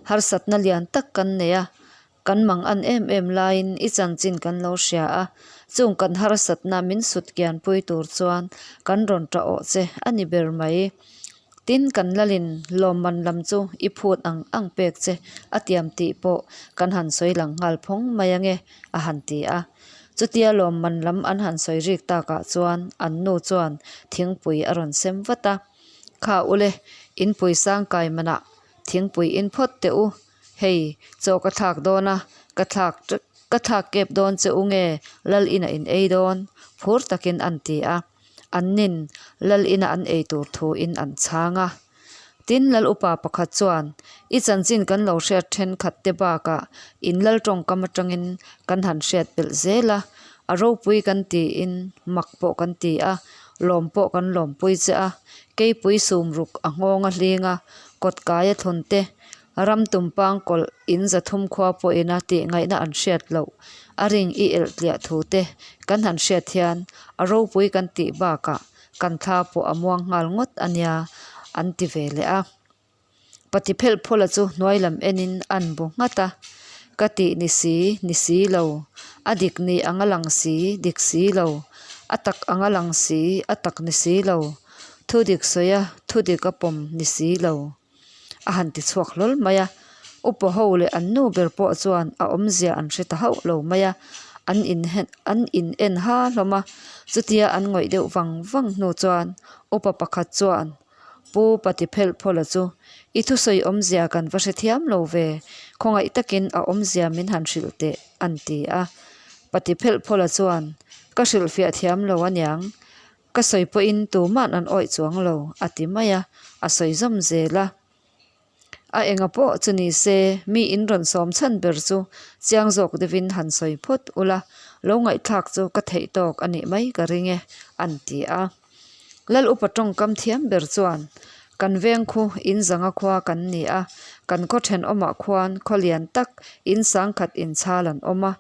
harsatna lian tak kan nei a, kan mang an em em laiin i chanchin kan lo hria a, chung kan harsatna min sut kianpui tur chuan kan rawn tah awh che a ni ber mai. Tin, kan lalin lawmman lam chu i phut ang ang pek che a tiam tih pawh kan han sawi lang nghal phawng mai ange, a han ti a. Chutia lawmman lam an han sawi rik takah chuan an nu chuan thingpui a rawn sem vat a, Kha ule, inpui sangkai manah thingpui in phawt teh u, hei chaw ka thlak dawn a, ka thlak ka thlak kep dawn che u nge lal inah in ei dawn? Phur takin an ti a. An nin lal ina an ei tur thuin an chhang a. Tin, lal upa pakhat chuan, I chanchin kan lo hriat thenkhat te bakah in lal tawngkam atangin kan han hriat belh zel a, a ropui kan tiin mak pawh kan ti a, lawm pawh kan lawmpui che a, keipui sum ruk a nghawng a hling a, kawt kai a thlun te, Ram tumpang kawlh in 300 khua pawhina tih ngaihna an hriat loh a ring i elh tliah thu te kan han hriat hian a ropui kan tih bakah kan thla pawh a muang nghal ngawt a nia an ti ve leh a. Pati phelh phawla chu hnuai lam enin an bu nghat a, Ka tih ni si, ni si lo, a dik ni ang a lang si, dik si lo, a tak ang a lang si, a tak ni si lo, thu dik sawi a, thu dik a pawm ni si lo. A han ti chhuak hlawl mai a, upa ho leh an nu ber pawh chuan a awmzia an hre ta hauh lo mai a, an in an in en ha hlawm a, chutia an ngawih deuh vang vang hnu chuan upa pakhat chuan Pu Pati phelh phawla chu i thusawi awmzia kan va hrethiam lo ve, khawngaih takin a awmzia min han hrilh teh an ti a. Pati phelh phawla chuan ka hrilhfiah thiam lo aniang, Ka sawi pawhin tuman an awih chuang lo, a ti mai a, a sawi zawm zel a. A enga pawh chu ni se, mi in rawn sawm chhan ber chu chiang zawk deuhin han sawi phawt ula, lo ngaihthlak chu ka theih tawk a nih mai ka ring e, an ti a. Lal upa tawngkam thiam ber chuan, Kan veng khu in zanga khua kan ni a, kan khaw thenawmah khuan khaw lian tak in sangkhat inchhal an awm a,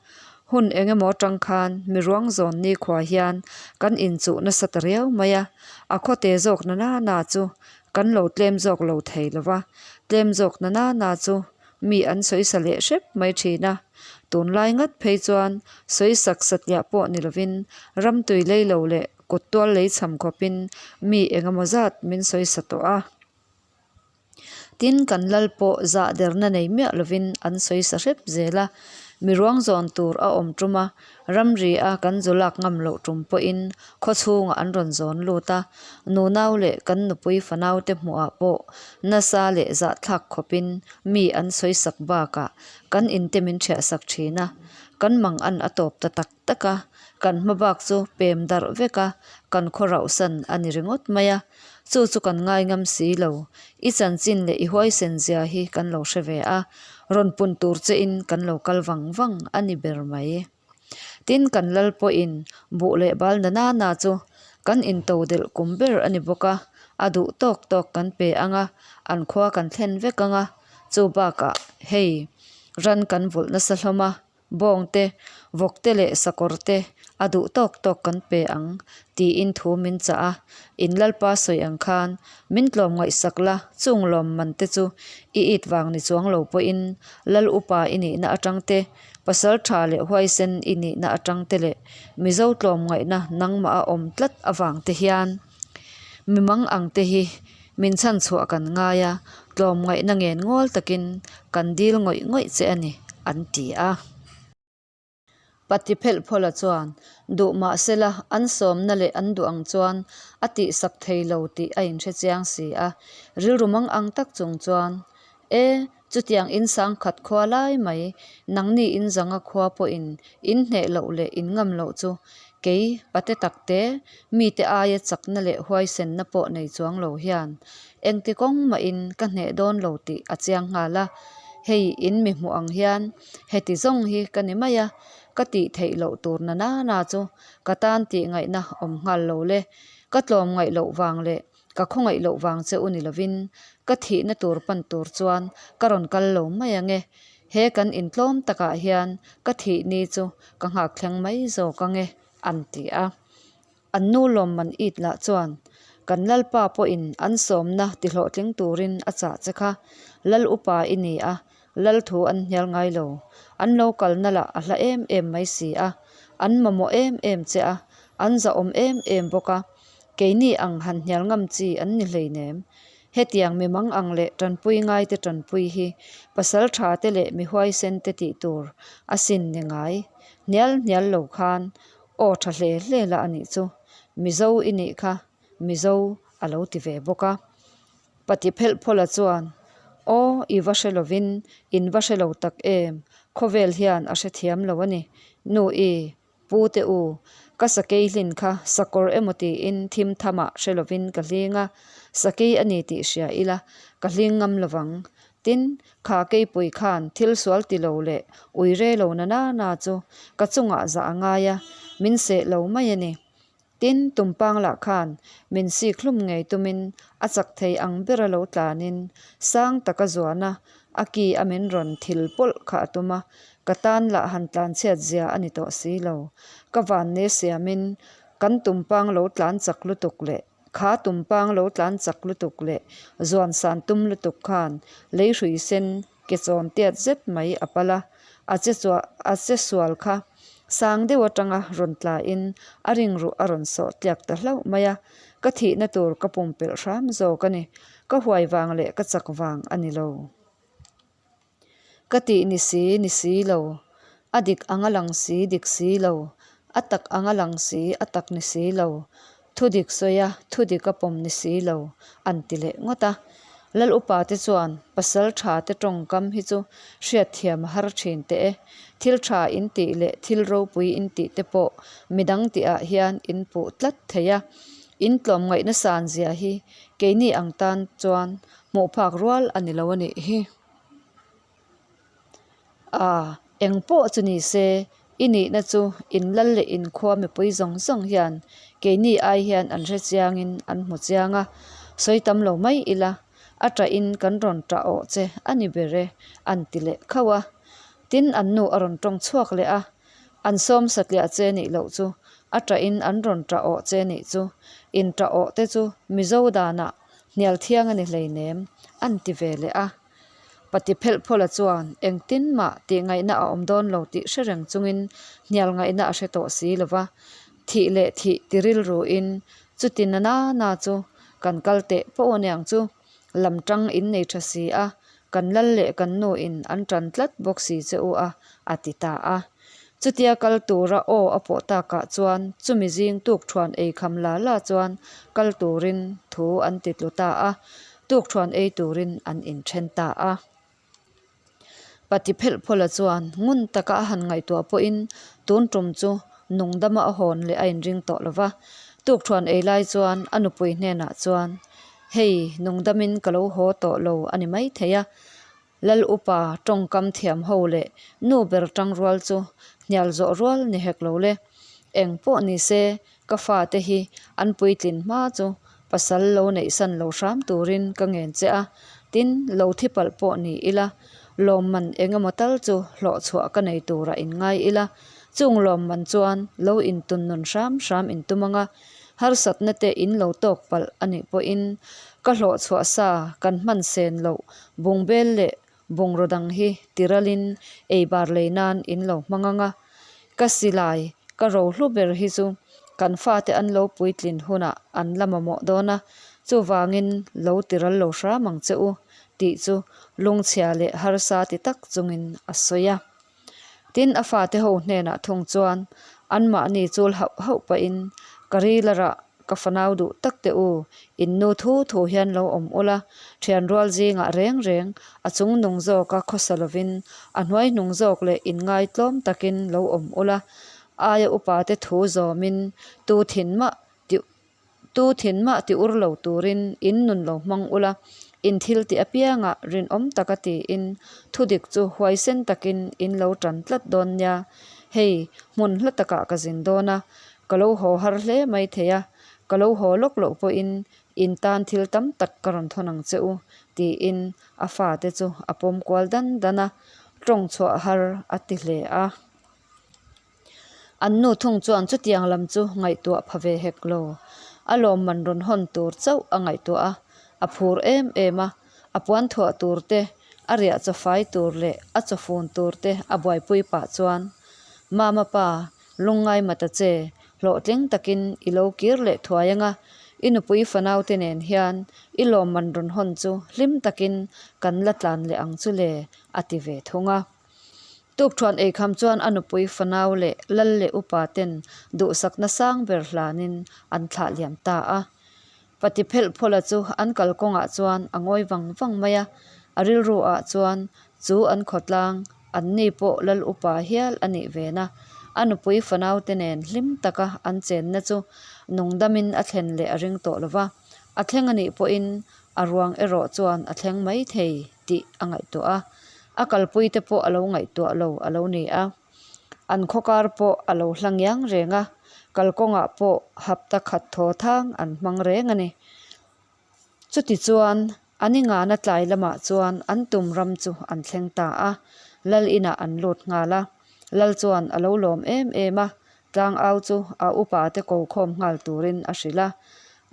Hun eng emaw atang khan mi ruang zawn nikhua hian kan inchuh nasa ta riau mai a, a khawte zawk na na na chu kan lo tlem zawk lo thei lo va, tlem zawk na na na chu mi an sawisa leh hrep mai thin a. Tunlai ngat phei chuan sawisak satliah pawh ni lovin ramtui lei lo leh kut tual lei cham khawpin mi eng emaw zat min sawisa tawh a. Tin, kan lal pawh zah derna nei miah lovin an sawi sa hrep zel a, mi ruang zawn tur a awm tum a, ramri a kan zu lak ngam loh tum pawhin khaw chhungah an rawn zawn lut a, nunau leh kan nupui fanau te hmuhah pawh nasa leh zahthlak khawpin mi an sawi sak bakah kan inte min ṭhiah sak ṭhin a, kan mang an a tawp ta tak tak a, kan hma bak chu pem darh vek a, kan khaw rauhsan a ni ringawt mai a. Chu chu kan ngai ngam si lo. I chanchin leh i huaisen zia hi kan lo hre ve a, rawn pun tur che in kan lo kal vang vang a ni ber mai. Tin, kan lal pawhin buh leh bal na nana chu kan intodelh kum ber a ni bawk a, a duh tawk tawk kan pe ang a, an khua kan thlen vek ang a, chu bakah hei ran kan vulh nasa hlawm a, Bawng te, vawk te leh sakawr te a duh tawk tawk kan pe ang tiin thu min chah a, in Lalpa sawi ang khan min tlawm ngaihsak la, chung lawm man te chu i it vang ni chuang lo pawhin Lal upa i nihna atang te, pasal tha leh huaisen i nihna atang te leh Mizo tlawm ngaihna nangmah a awm tlat avang te hian mi mang ang te hi min chhan chhuah kan ngai a, tlawm ngaihna ngen ngawl takin kan dil ngawih ngawih che a ni, an ti a. Pati phelh phawla chuan duh mah sela an sawmna leh an duh ang chuan a tihsak thei lo tih a inhre chiang si a, rilru mang ang tak chung chuan, E, chutiang in sangkhat khua lai mai, nangni in zanga khua pawhin in hneh loh leh in ngam loh chu kei pate takte, mite aia chakna leh huaisenna pawh nei chuang lo hian engti kawng mahin ka hneh dawn lo tih a chiang nghal a, hei in mi hmuh ang hian heti zawng hi ka ni mai a, ka tih theih loh tur na nana chu ka tan tih ngaihna awm nghal lo le, ka tlawm ngaih loh vang leh Ka khawngaih loh vang che u ni lovin ka thihna tur pan tur chuan ka rawn kal lo mai ang e. He kan intlawm takah hian ka thih ni chu ka nghak thleng mai zawk ang e, an ti a. An nu lawmman it lah chuan kan Lalpa pawhin an sawmna tihlawhtling turin a chah che kha. Lal upa i ni a, Lal thu an hnial ngai lo. An lo kalna lah a hla em em mai si a, an mamawh em em che a, an zahawm em em bawk a. Keini ang han hnial ngam chi an ni hleinem. Hetiang mi mang ang leh tanpui ngaite tanpui hi pasal tha te leh mi huaisen te tih tur a sin ni ngai. Hnial hnial lo khan aw tha hle hle la a nih chu. Mizo i nih kha Mizo a lo ti ve bawk a. Pati phelh phawla chuan, Aw, i va hre lovin in va hre lo tak em, khawvel hian a hrethiam lo a ni. Nu i, Pu te u, ka sakei hlin kha sakawr emaw tiin thim thamah hre lovin ka hling a, sakei a ni tih hria ila ka hling ngam lovang. Tin, kha keipui khan thil sual ti lo leh ui re lo na na na chu ka chungah zah a ngai a, min seh lo mai a ni. Tin, tumpang lah khan min sik hlum ngei tumin a chak thei ang bera lo tlanin sang taka zuana a ki a min rawn thil pawlh kha a tum a, ka tan lah han tlan chhiat zia a ni tawh si lo. Ka vanne siamin kan tumpang lo tlan chak lutuk leh kha tumpang lo tlan chak lutuk leh zuan san tum lutuk khan lei hrui sen ke chawn tiat zet mai a pal a, a che chuah a che sual kha sang deuh atanga rawn tlain a ringruh a rawn sawh tliak ta hlauh mai a, ka thihna tur ka pumpelh hram zawk a ni, ka huai vang leh ka chak vang a ni lo. Ka tih ni si ni si lo, a dik anga lang si dik si lo, a tak anga lang si a tak ni si lo, Thu dik sawi a, thu dik a pawm ni si lo, an ti leh ngawt a. Lal upa te chuan pasal tha te tawngkam hi chu hriatthiam a har thin teh e. Thil tha in tih leh thil ropui in tih te pawh midang tihah hian in puh tlat thei a. In tlawmngaihna san zia hi keini ang tan chuan hmuh phak rual a ni lo a nih hi. A, eng pawh chu ni se, i nihna chu in lal leh in khua mipui zawng zawng hian keini ai hian an hre chiangin an hmu chiang a, sawi tam lo mai ila, a ṭahin kan rawn ṭah awh che a ni ber e, an ti leh khauh a. Tin, an nu a rawn ṭawng chhuak leh a, an sawm satliah che nih loh chu, a ṭahin an rawn ṭah awh che nih chu, in ṭah awh te chu Mizo danah hnial thiang a ni hleinem, an ti ve leh a. Pati phelh phawla chuan engtin mah tih ngaihna a awm dawn lo tih hre reng chungin hnial ngaihna a hre tawh si lo va, thih leh thih ti rilruin chuti na na na chu kan kal teh pawh aniang chu lam tang in nei tha si a, kan lal leh kan nu in an tan tlat bawk si che u a, a ti ta a. Chutia kal tura aw a pawh takah chuan chumi zing tukthuan ei kham la la chuan kal turin thu an ti tlu ta a, tukthuan ei turin an inthen ta a. Pati phelh phawla chuan ngun taka a han ngaihtuah pawhin tun tum chu nungdama a hawn leh a inring tawh lo va. Tukthuan ei lai chuan a nupui hnenah chuan, Hei, nungdamin ka lo haw tawh lo a ni maithei a. Lal upa tawngkam thiam ho leh nu ber tangrual chu hnial zawh rual ni hek lo le. Eng pawh ni se ka fate hi an puitlin hma chu pasal lo neihsan lo hram turin ka ngen che a, tin lo thi palh pawh ni ila, lawmman eng emaw tal chu hlawh chhuah ka nei turah inngai ila, chung lawmman chuan lo intun nun hram hram intum anga harsatna te in lo tawk palh a nih pawhin ka hlawh chhuah sa kan hman sen loh bungbel leh bungraw dang hi tiralin ei bar lei nan in lo hmang ang a, ka silai ka ro hlu ber hi chu kan fate an lo puitlin hunah an la mamawh dawn a, chuvangin lo tiral lo hram ang che u tih chu lungchhia leh harsa ti tak chungin a sawi a. Tin, a fate ho hnenah thung chuan anmahni chul hauh hauh pahin, Ka ril a rah, ka fanau duh tak teh u, in nu thu thu hian lo awm ula, thian rual zingah reng reng a chung nung zawka khawsa lovin a hnuai hnung zawk leh inngaitlawm takin lo awm ula, aia upate thu zawmin tu thin mah ti Tu thin mah ti ur lo turin in nun lo hmang ula, in thil tih apiangah rinawm taka tiin thudik chu huaisen takin in lo tan tlat dawn nia. Hei, hmun hla takah ka zin dawn a, ka lo haw har hle mai thei a, ka lo haw lawk loh pawhin in tan thil tam tak ka rawn thawn ang che u, tiin a fate chu a pawm kual dan dan a, tawng chhuah har a ti hle a. An nu thung chuan chutiang lam chu ngaihtuah pha ve hek lo. A lawmman rawn hawn tur chauh a ngaihtuah a, a phur em em a. A puan thuah tur te, a riah chawfai tur leh a chawfun tur te a buaipui pah chuan, Mama pa, lungngai mata che, hlawhtling takin i lo kir leh thuai anga, i nupui fanau te nen hian i lawmman rawn hawn chu hlim takin kan la tlan leh ang chu le, a ti ve thung a. Tukṭhuan eikham chuan a nupui fanau leh lal leh upa ten duhsakna sang ber hlanin an thlah liam ta a. Pati phelh phawla chu an kalkawngah chuan a ngawi vang vang mai a, a rilru ah chuan chu an khawtlang an ni pawh lal upa hial a nih ven a, a nupui fanau te nen hlim taka an chenna chu nungdamin a thlen leh a ring tawh lova, a thleng a nih pawhin a ruang erawh chuan a thleng mai thei. tih a ngaihtuah a, a kalpui te pawh a lo ngaihtuah lo a lo ni a, an khawkar pawh a lo hla ngiang reng a, kalkawngah pawh hapta khat thaw thang an hmang reng a ni. Chutichuan, an ingana tlai lamah chuan an tum ram chu an thleng ta a, lal inah an lut nghal a, lal chuan a lo lawm em em a, tlangau chu a upa te ko khawm nghal turin a hrilh a,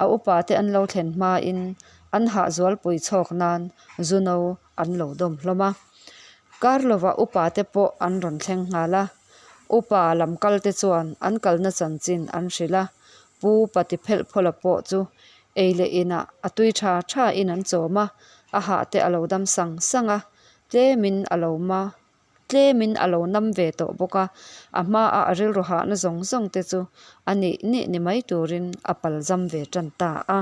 A upa te an lo thlen hmain an hahzualpui chhawk nan zu no an lo dawm hlawm a. Kar lovah upa te pawh an rawn thleng nghal a. Upa lam kal te chuan an kalna chanchin an hrilh a. Pu Pati Phelhphawla pawh chu ei leh inah a tui tha tha in an chawm a, a hah te a lo dam sang sang a, tlemin a lo ma Tlemin a lo nam ve tawh bawk a, a hmaa a rilru hahna zawng zawng te chu a nih nih ni mai turin a pal zam ve tan ta a.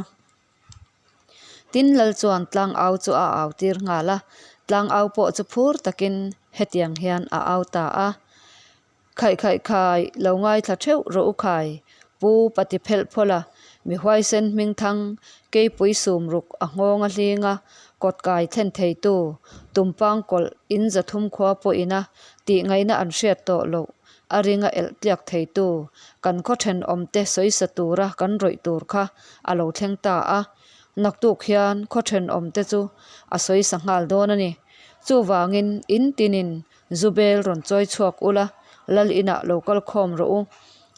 Tin Lal chuan tlangau chu a au tir nghal a, tlangau pawh chu phur takin hetiang hian a au ta a. Khaih khaih khai, lo ngaithla theuh rawh u khai, Pu Pati phelh phawlh a, mi huaisen hming thang, keipui sum ruk a nghawng a hling a, kawt kai thlen theitu, tumpang kawlh in zathum khua pawhin a tih ngaihna an hriat tawh loh, a ringa elh tliak theitu, kan khaw thenawmte sawisa tura kan rawih tur kha a lo thleng ta a, naktuk hian khaw thenawmte chu a sawisa nghal dawn a ni. Chuvangin in tinin Zubel rawn chawi chhuak ula, lal inah lo kal khawm rawh u.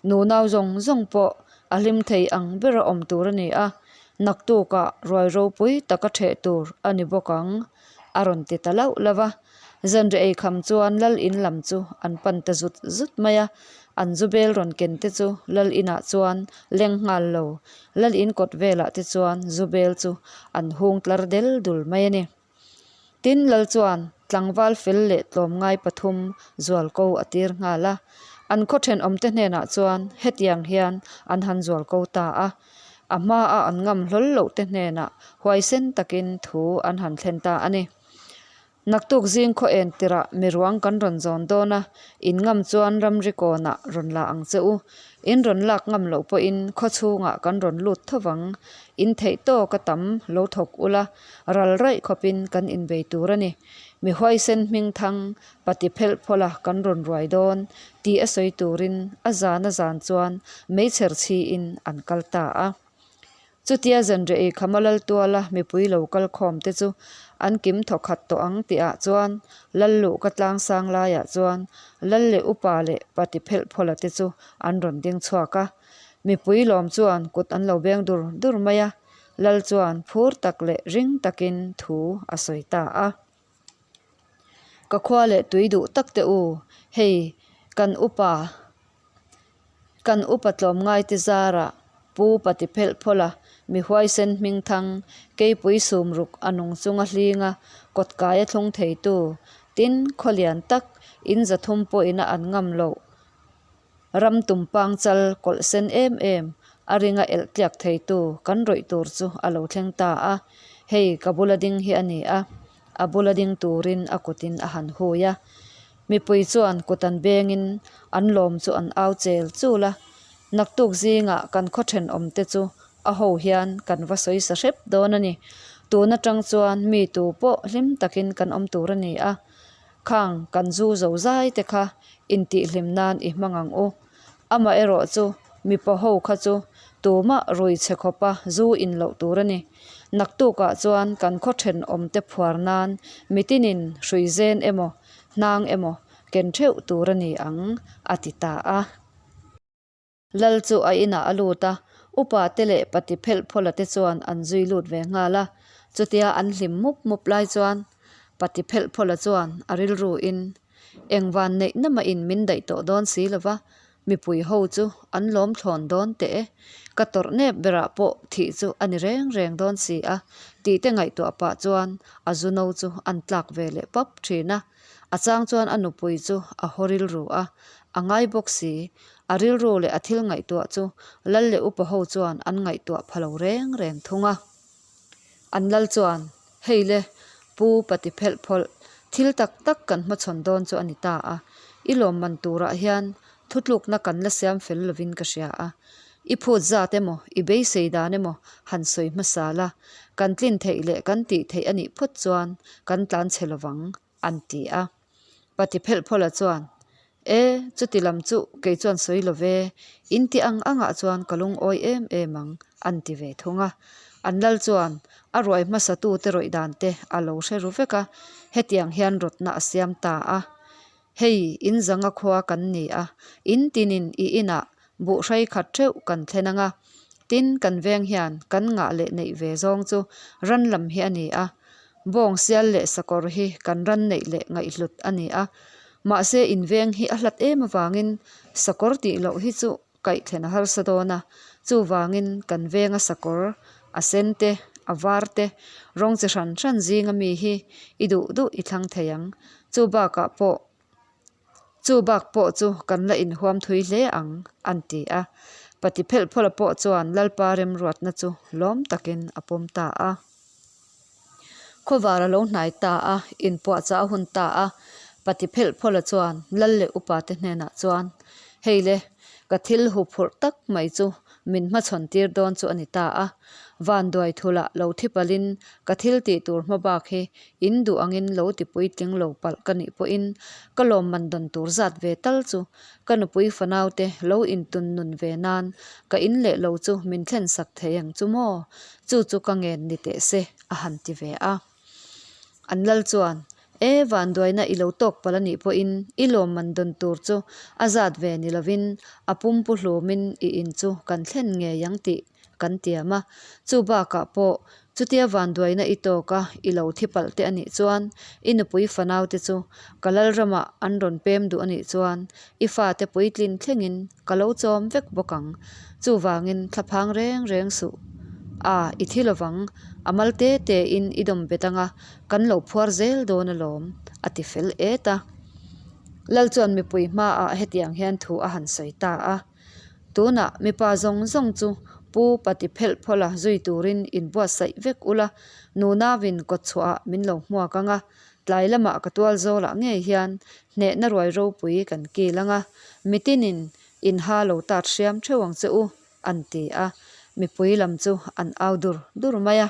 Nunau zawng zawng pawh a hlim thei ang bera awm tur a ni a, naktukah ruai ropui taka ṭheh tur a ni bawk ang, a rawn ti ta lauh lauh a. Zanriah ei kham chuan lal in lam chu an pan ta zut zut mai a, an Zubel rawn ken te chu lal inah chuan leng nghal lo, lal in kawt velah te chuan Zubel chu an hung tlar del dul mai a ni. Tin, Lal chuan tlangval fel leh tlawmngai pathum zualko a tir nghal a. An khaw thenawmte hnenah chuan hetiang hian an han zualko ta a. A hmaa an ngam hlawl lohte hnenah huaisen takin thu an han thlen ta a ni. Naktuk zing khaw en tirah mi ruang kan rawn zawn dawn a, in ngam chuan ramri kawnah rawn la ang che u. In rawn lak ngam loh pawhin khaw chhungah kan rawn lut tho vang. In theih tawk a tam lo thawk ula, ral raih khawpin kan inbei tur a ni. Mi huaisen hming thang pati phelh phawlh a kan rawn ruai dawn tih a sawi turin a zan a zan chuan meichher chhiin an kal ta a. Chutia zanriah ei khama lal tuala mipui lo kal khawm te chu an kim thawkhat tawh ang tihah chuan lal luhka tlang sang laiah chuan lal leh upa leh pati phelh phawlha te chu an rawn ding chhuak a. Mipui lawm chuan kut an lo beng dur dur mai a, lal chuan phur tak leh ring takin thu a sawi ta a. Ka khua leh tui duh tak te u, hei kan upa kan upa tlawmngai te zarah Pu Pati phelh phawlh a, mi huaisen hming thang, keipui sum ruk a nung chunga hlinga kawtkai a thlung theitu, tin khawlian tak in zathum pawhin a an ngam loh. Ram tumpang chal kawlh sen em em a ringa elh tliak theitu kan rawih tur chu a lo thleng ta a, hei ka bula ding hi a ni a, a bula ding turin a kutin a han hui a. Mipui chuan kut an bengin an lawm chu an au chel chul a, naktuk zingah kan khaw thenawm te chu a ho hian kan va sawi sa hrep dawn a ni. Tun atang chuan mi tu pawh hlim takin kan awm tur a ni a. Khang kan zu zo zai te kha intihhlim nan i hmang ang u. Amah erawh chu mipa ho kha chu tumah rui chhe khawpa zu in loh tur a ni. Naktukah chuan kan khaw thenawm te phuar nan mitinin hrui zen emaw hnang emaw ken theuh tur a ni ang, a ti ta a. Lal chu a inah a lut a, upa te leh pati phelh phawla te chuan an zui lut ve nghal a. Chutia an hlim mup mup lai chuan pati phelh phawla chuan a rilru in, Engvan neih na mah in min daih tawh dawn si lova, mipui ho chu an lawm thlawn dawn teh e, ka tawrh nep berah pawh thih chu a ni reng reng dawn si a, tih te ngaihtuah pah chuan a zu no chu an tlak ve leh pap thin a. A chang chuan a nupui chu a haw rilru a, a ngai bawk si. A rilru leh a thil ngaihtuah chu lal leh upa ho chuan an ngaihtuah pha lo reng reng thung a. An lal chuan, Hei le, Pu Pati phelh phawlh, thil tak tak kan hmachhawn dawn chu a ni ta a. I lawmman turah hian thutlukna kan la siam fel lovin ka hria a. I phut zat emaw, i beisei dan emaw han sawi hmasa la, kan tlin theih leh kan tih theih a nih phawt chuan kan tlan chhe lovang, an ti a. Pati phelh phawlha chuan, E, chuti lam chu kei chuan sawi lo ve, in ti ang angah chuan ka lungawi em em ang, an ti ve thung a. An lal chuan a ruai hmasatute rawih dan te a lo hre ru vek a, hetiang hian rawtna a siam ta a. Hei, in zanga khua kan ni a, in tinin i inah buhhrai khat theuh kan thlen ang a. Tin, kan veng hian kan ngah leh neih ve zawng chu ran lam hi a ni a. Bawng sial leh sakawr hi kan ran neih leh ngaihhlut a ni a. Mahse, in veng hi a hlat em avangin sakawr tih loh hi chu kaih thlen a harsa dawn a, chuvangin kan venga sakawr, a sen te, a var te, rawng chi hran hran zinga mi hi i duh duh i thlang thei ang. Chu bakah pawh, chu bak pawh chu kan la inhuam thui hle ang, an ti a. Pati phelh phawlha pawh chuan Lalpa remruatna chu lawm takin a pawm ta a. Khawvar a lo hnai ta a, inpuahchah a hun ta a, Pati phelh phawlha chuan Lal leh upa te hnenah chuan, Hei le, ka thil hu phurh tak mai chu min hmachhawn tir dawn chu a ni ta a, vanduai thula lo thi palhin ka thil tih tur hma bak hi in duh angin lo ti puitling lo palh ka nih pawhin ka lawmman dawn tur zat ve tal chu ka nupui fanaute lo intun nun ve nan ka in leh lo chu min thlen sak thei ang chu maw? Chu chu ka ngen ni teh se, a han ti ve a. An lal chuan, E, vanduaina i lo tawk palh a nih pawhin i lawmman dawn tur chu a zat ve ni lovin a pumpu hlumin i in chu kan thlen ngei ang tih kan tiam a. Chu bakah pawh chutia vanduaina i tawk a i lo thi palh te a nih chuan i nupui fanau te chu ka lalramah an rawn pem duh a nih chuan i fate puitlin thlengin Ka lo chawm vek bawk ang. Chuvangin thlaphang reng reng suh. A, i thi lovang. A mal te te in i dawm bet anga kan lo phuar zel dawn alawm, a ti fel et a. Lal chuan mipui hmaah hetiang hian thu a han sawi ta a. Tunah mipa zawng zawng chu Pu Pati phelh phawlha zui turin inbuatsaih vek ula, nunauin kawtchhuahah min lo hmuak anga, Tlai lamah ka tual zawlah ngei hian hnehna ruai ropui kan kil ang a, mitinin in ha lo tat hriam theuh ang che u, an ti a, mipui lam chu an au dur dur mai a.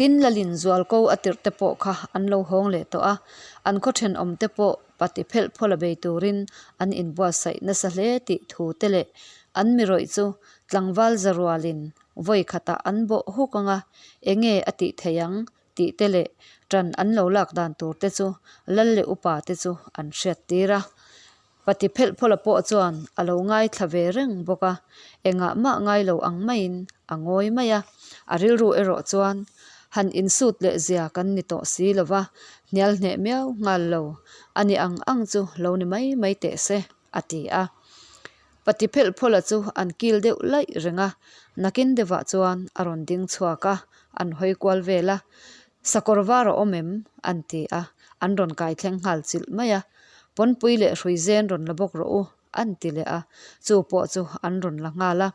Tin, Lalin zualko a tirh te pawh kha an lo hawng leh tawh a, an khaw thenawm te pawh pati phelh phawla bei turin an inbuatsaih nasa hle tih thu te leh an mi rawih chu tlangval za rualin vawi khatah an bawh huk ang a, enge a tih theih ang tih te leh ṭan an lo lak dan tur te chu lal leh upa te chu an hriat tir a. Pati phelh phawla pawh chuan a lo ngaithla ve reng bawk a, engah mah ngai lo ang maiin a ngawi mai a. A rilru erawh chuan han insut leh zia kan ni tawh si lo va, hnial hneh miau nghal lo, a ni ang ang chu lo ni mai mai teh se, a ti a. Pati phelh phawla chu an kil deuh laih reng a, nakin deuhah chuan a rawn ding chhuak a, an hawi kual vel a, Sakawr var a awm em? an ti a, an rawn kai thleng nghal chilh mai a, Pawnpui leh hruizen rawn la bawk rawh u, an ti leh a, chu pawh chu an rawn la nghal a.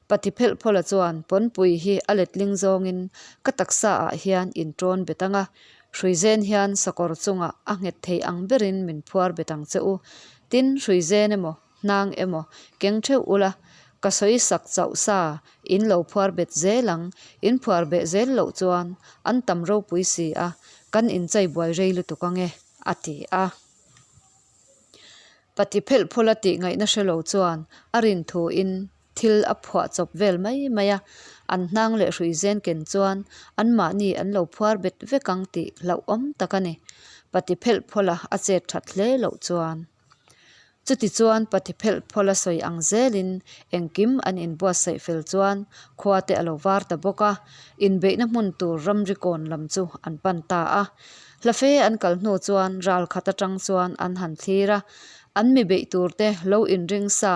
Pati phelh phawla chuan Pawnpui hi a letling zawngin ka taksa ah hian in ṭawn bet ang a, hruizen hian sakawr chungah a nghet thei ang berin min phuar bet ang che u, tin hruizen emaw, hnang emaw keng theuh ula, ka sawi sak chauh sa in lo phuar bet zel ang, in phuar beh zel loh chuan an tam ropui si a, kan inchei buai rei lutuk ang e, a ti a. Pati phelh phawla tih ngaihna hre lo chuan a rin thuin thil a phuah chawp vel mai mai a, an hnang leh hrui zen ken chuan anmahni an lo phuar bet vek ang tih hlauhawm tak a ni. Pati phelh phawla a chet that hle loh chuan. Chutichuan Pati phelh phawla sawi ang zelin engkim an inbuatsaih fel chuan khua te a lo var ta bawk a, inbeihna hmun tur ramri kawn lam chu an pan ta a. Hlafe an kal hnu chuan ral khat atang chuan an han thlir a, an mi beih tur te lo inring sa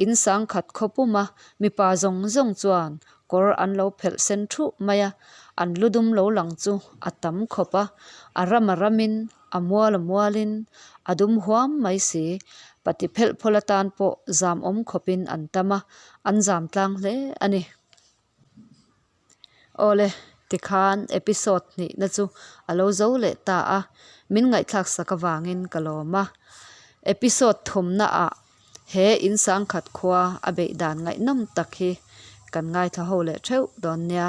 in sangkhat khaw pum a, mipa zawng zawng chuan kawr an lo phelh sen thuh mai a, an lu dum lo lang chu a tam khawp a, a ram a ramin a mual a mualin a dum huam mai si, pati phelh phawlh atan pawh zam awm khawpin an tam a, an zam tlang hle a ni. Awle, tikhan episode hnihna chu a lo zo leh ta a, min ngaihthlak sak avangin ka lawm a. Episode thumna ah he in sangkhat khua a beih dan ngaihnawm tak hi kan ngaithla ho leh theuh dawn nia.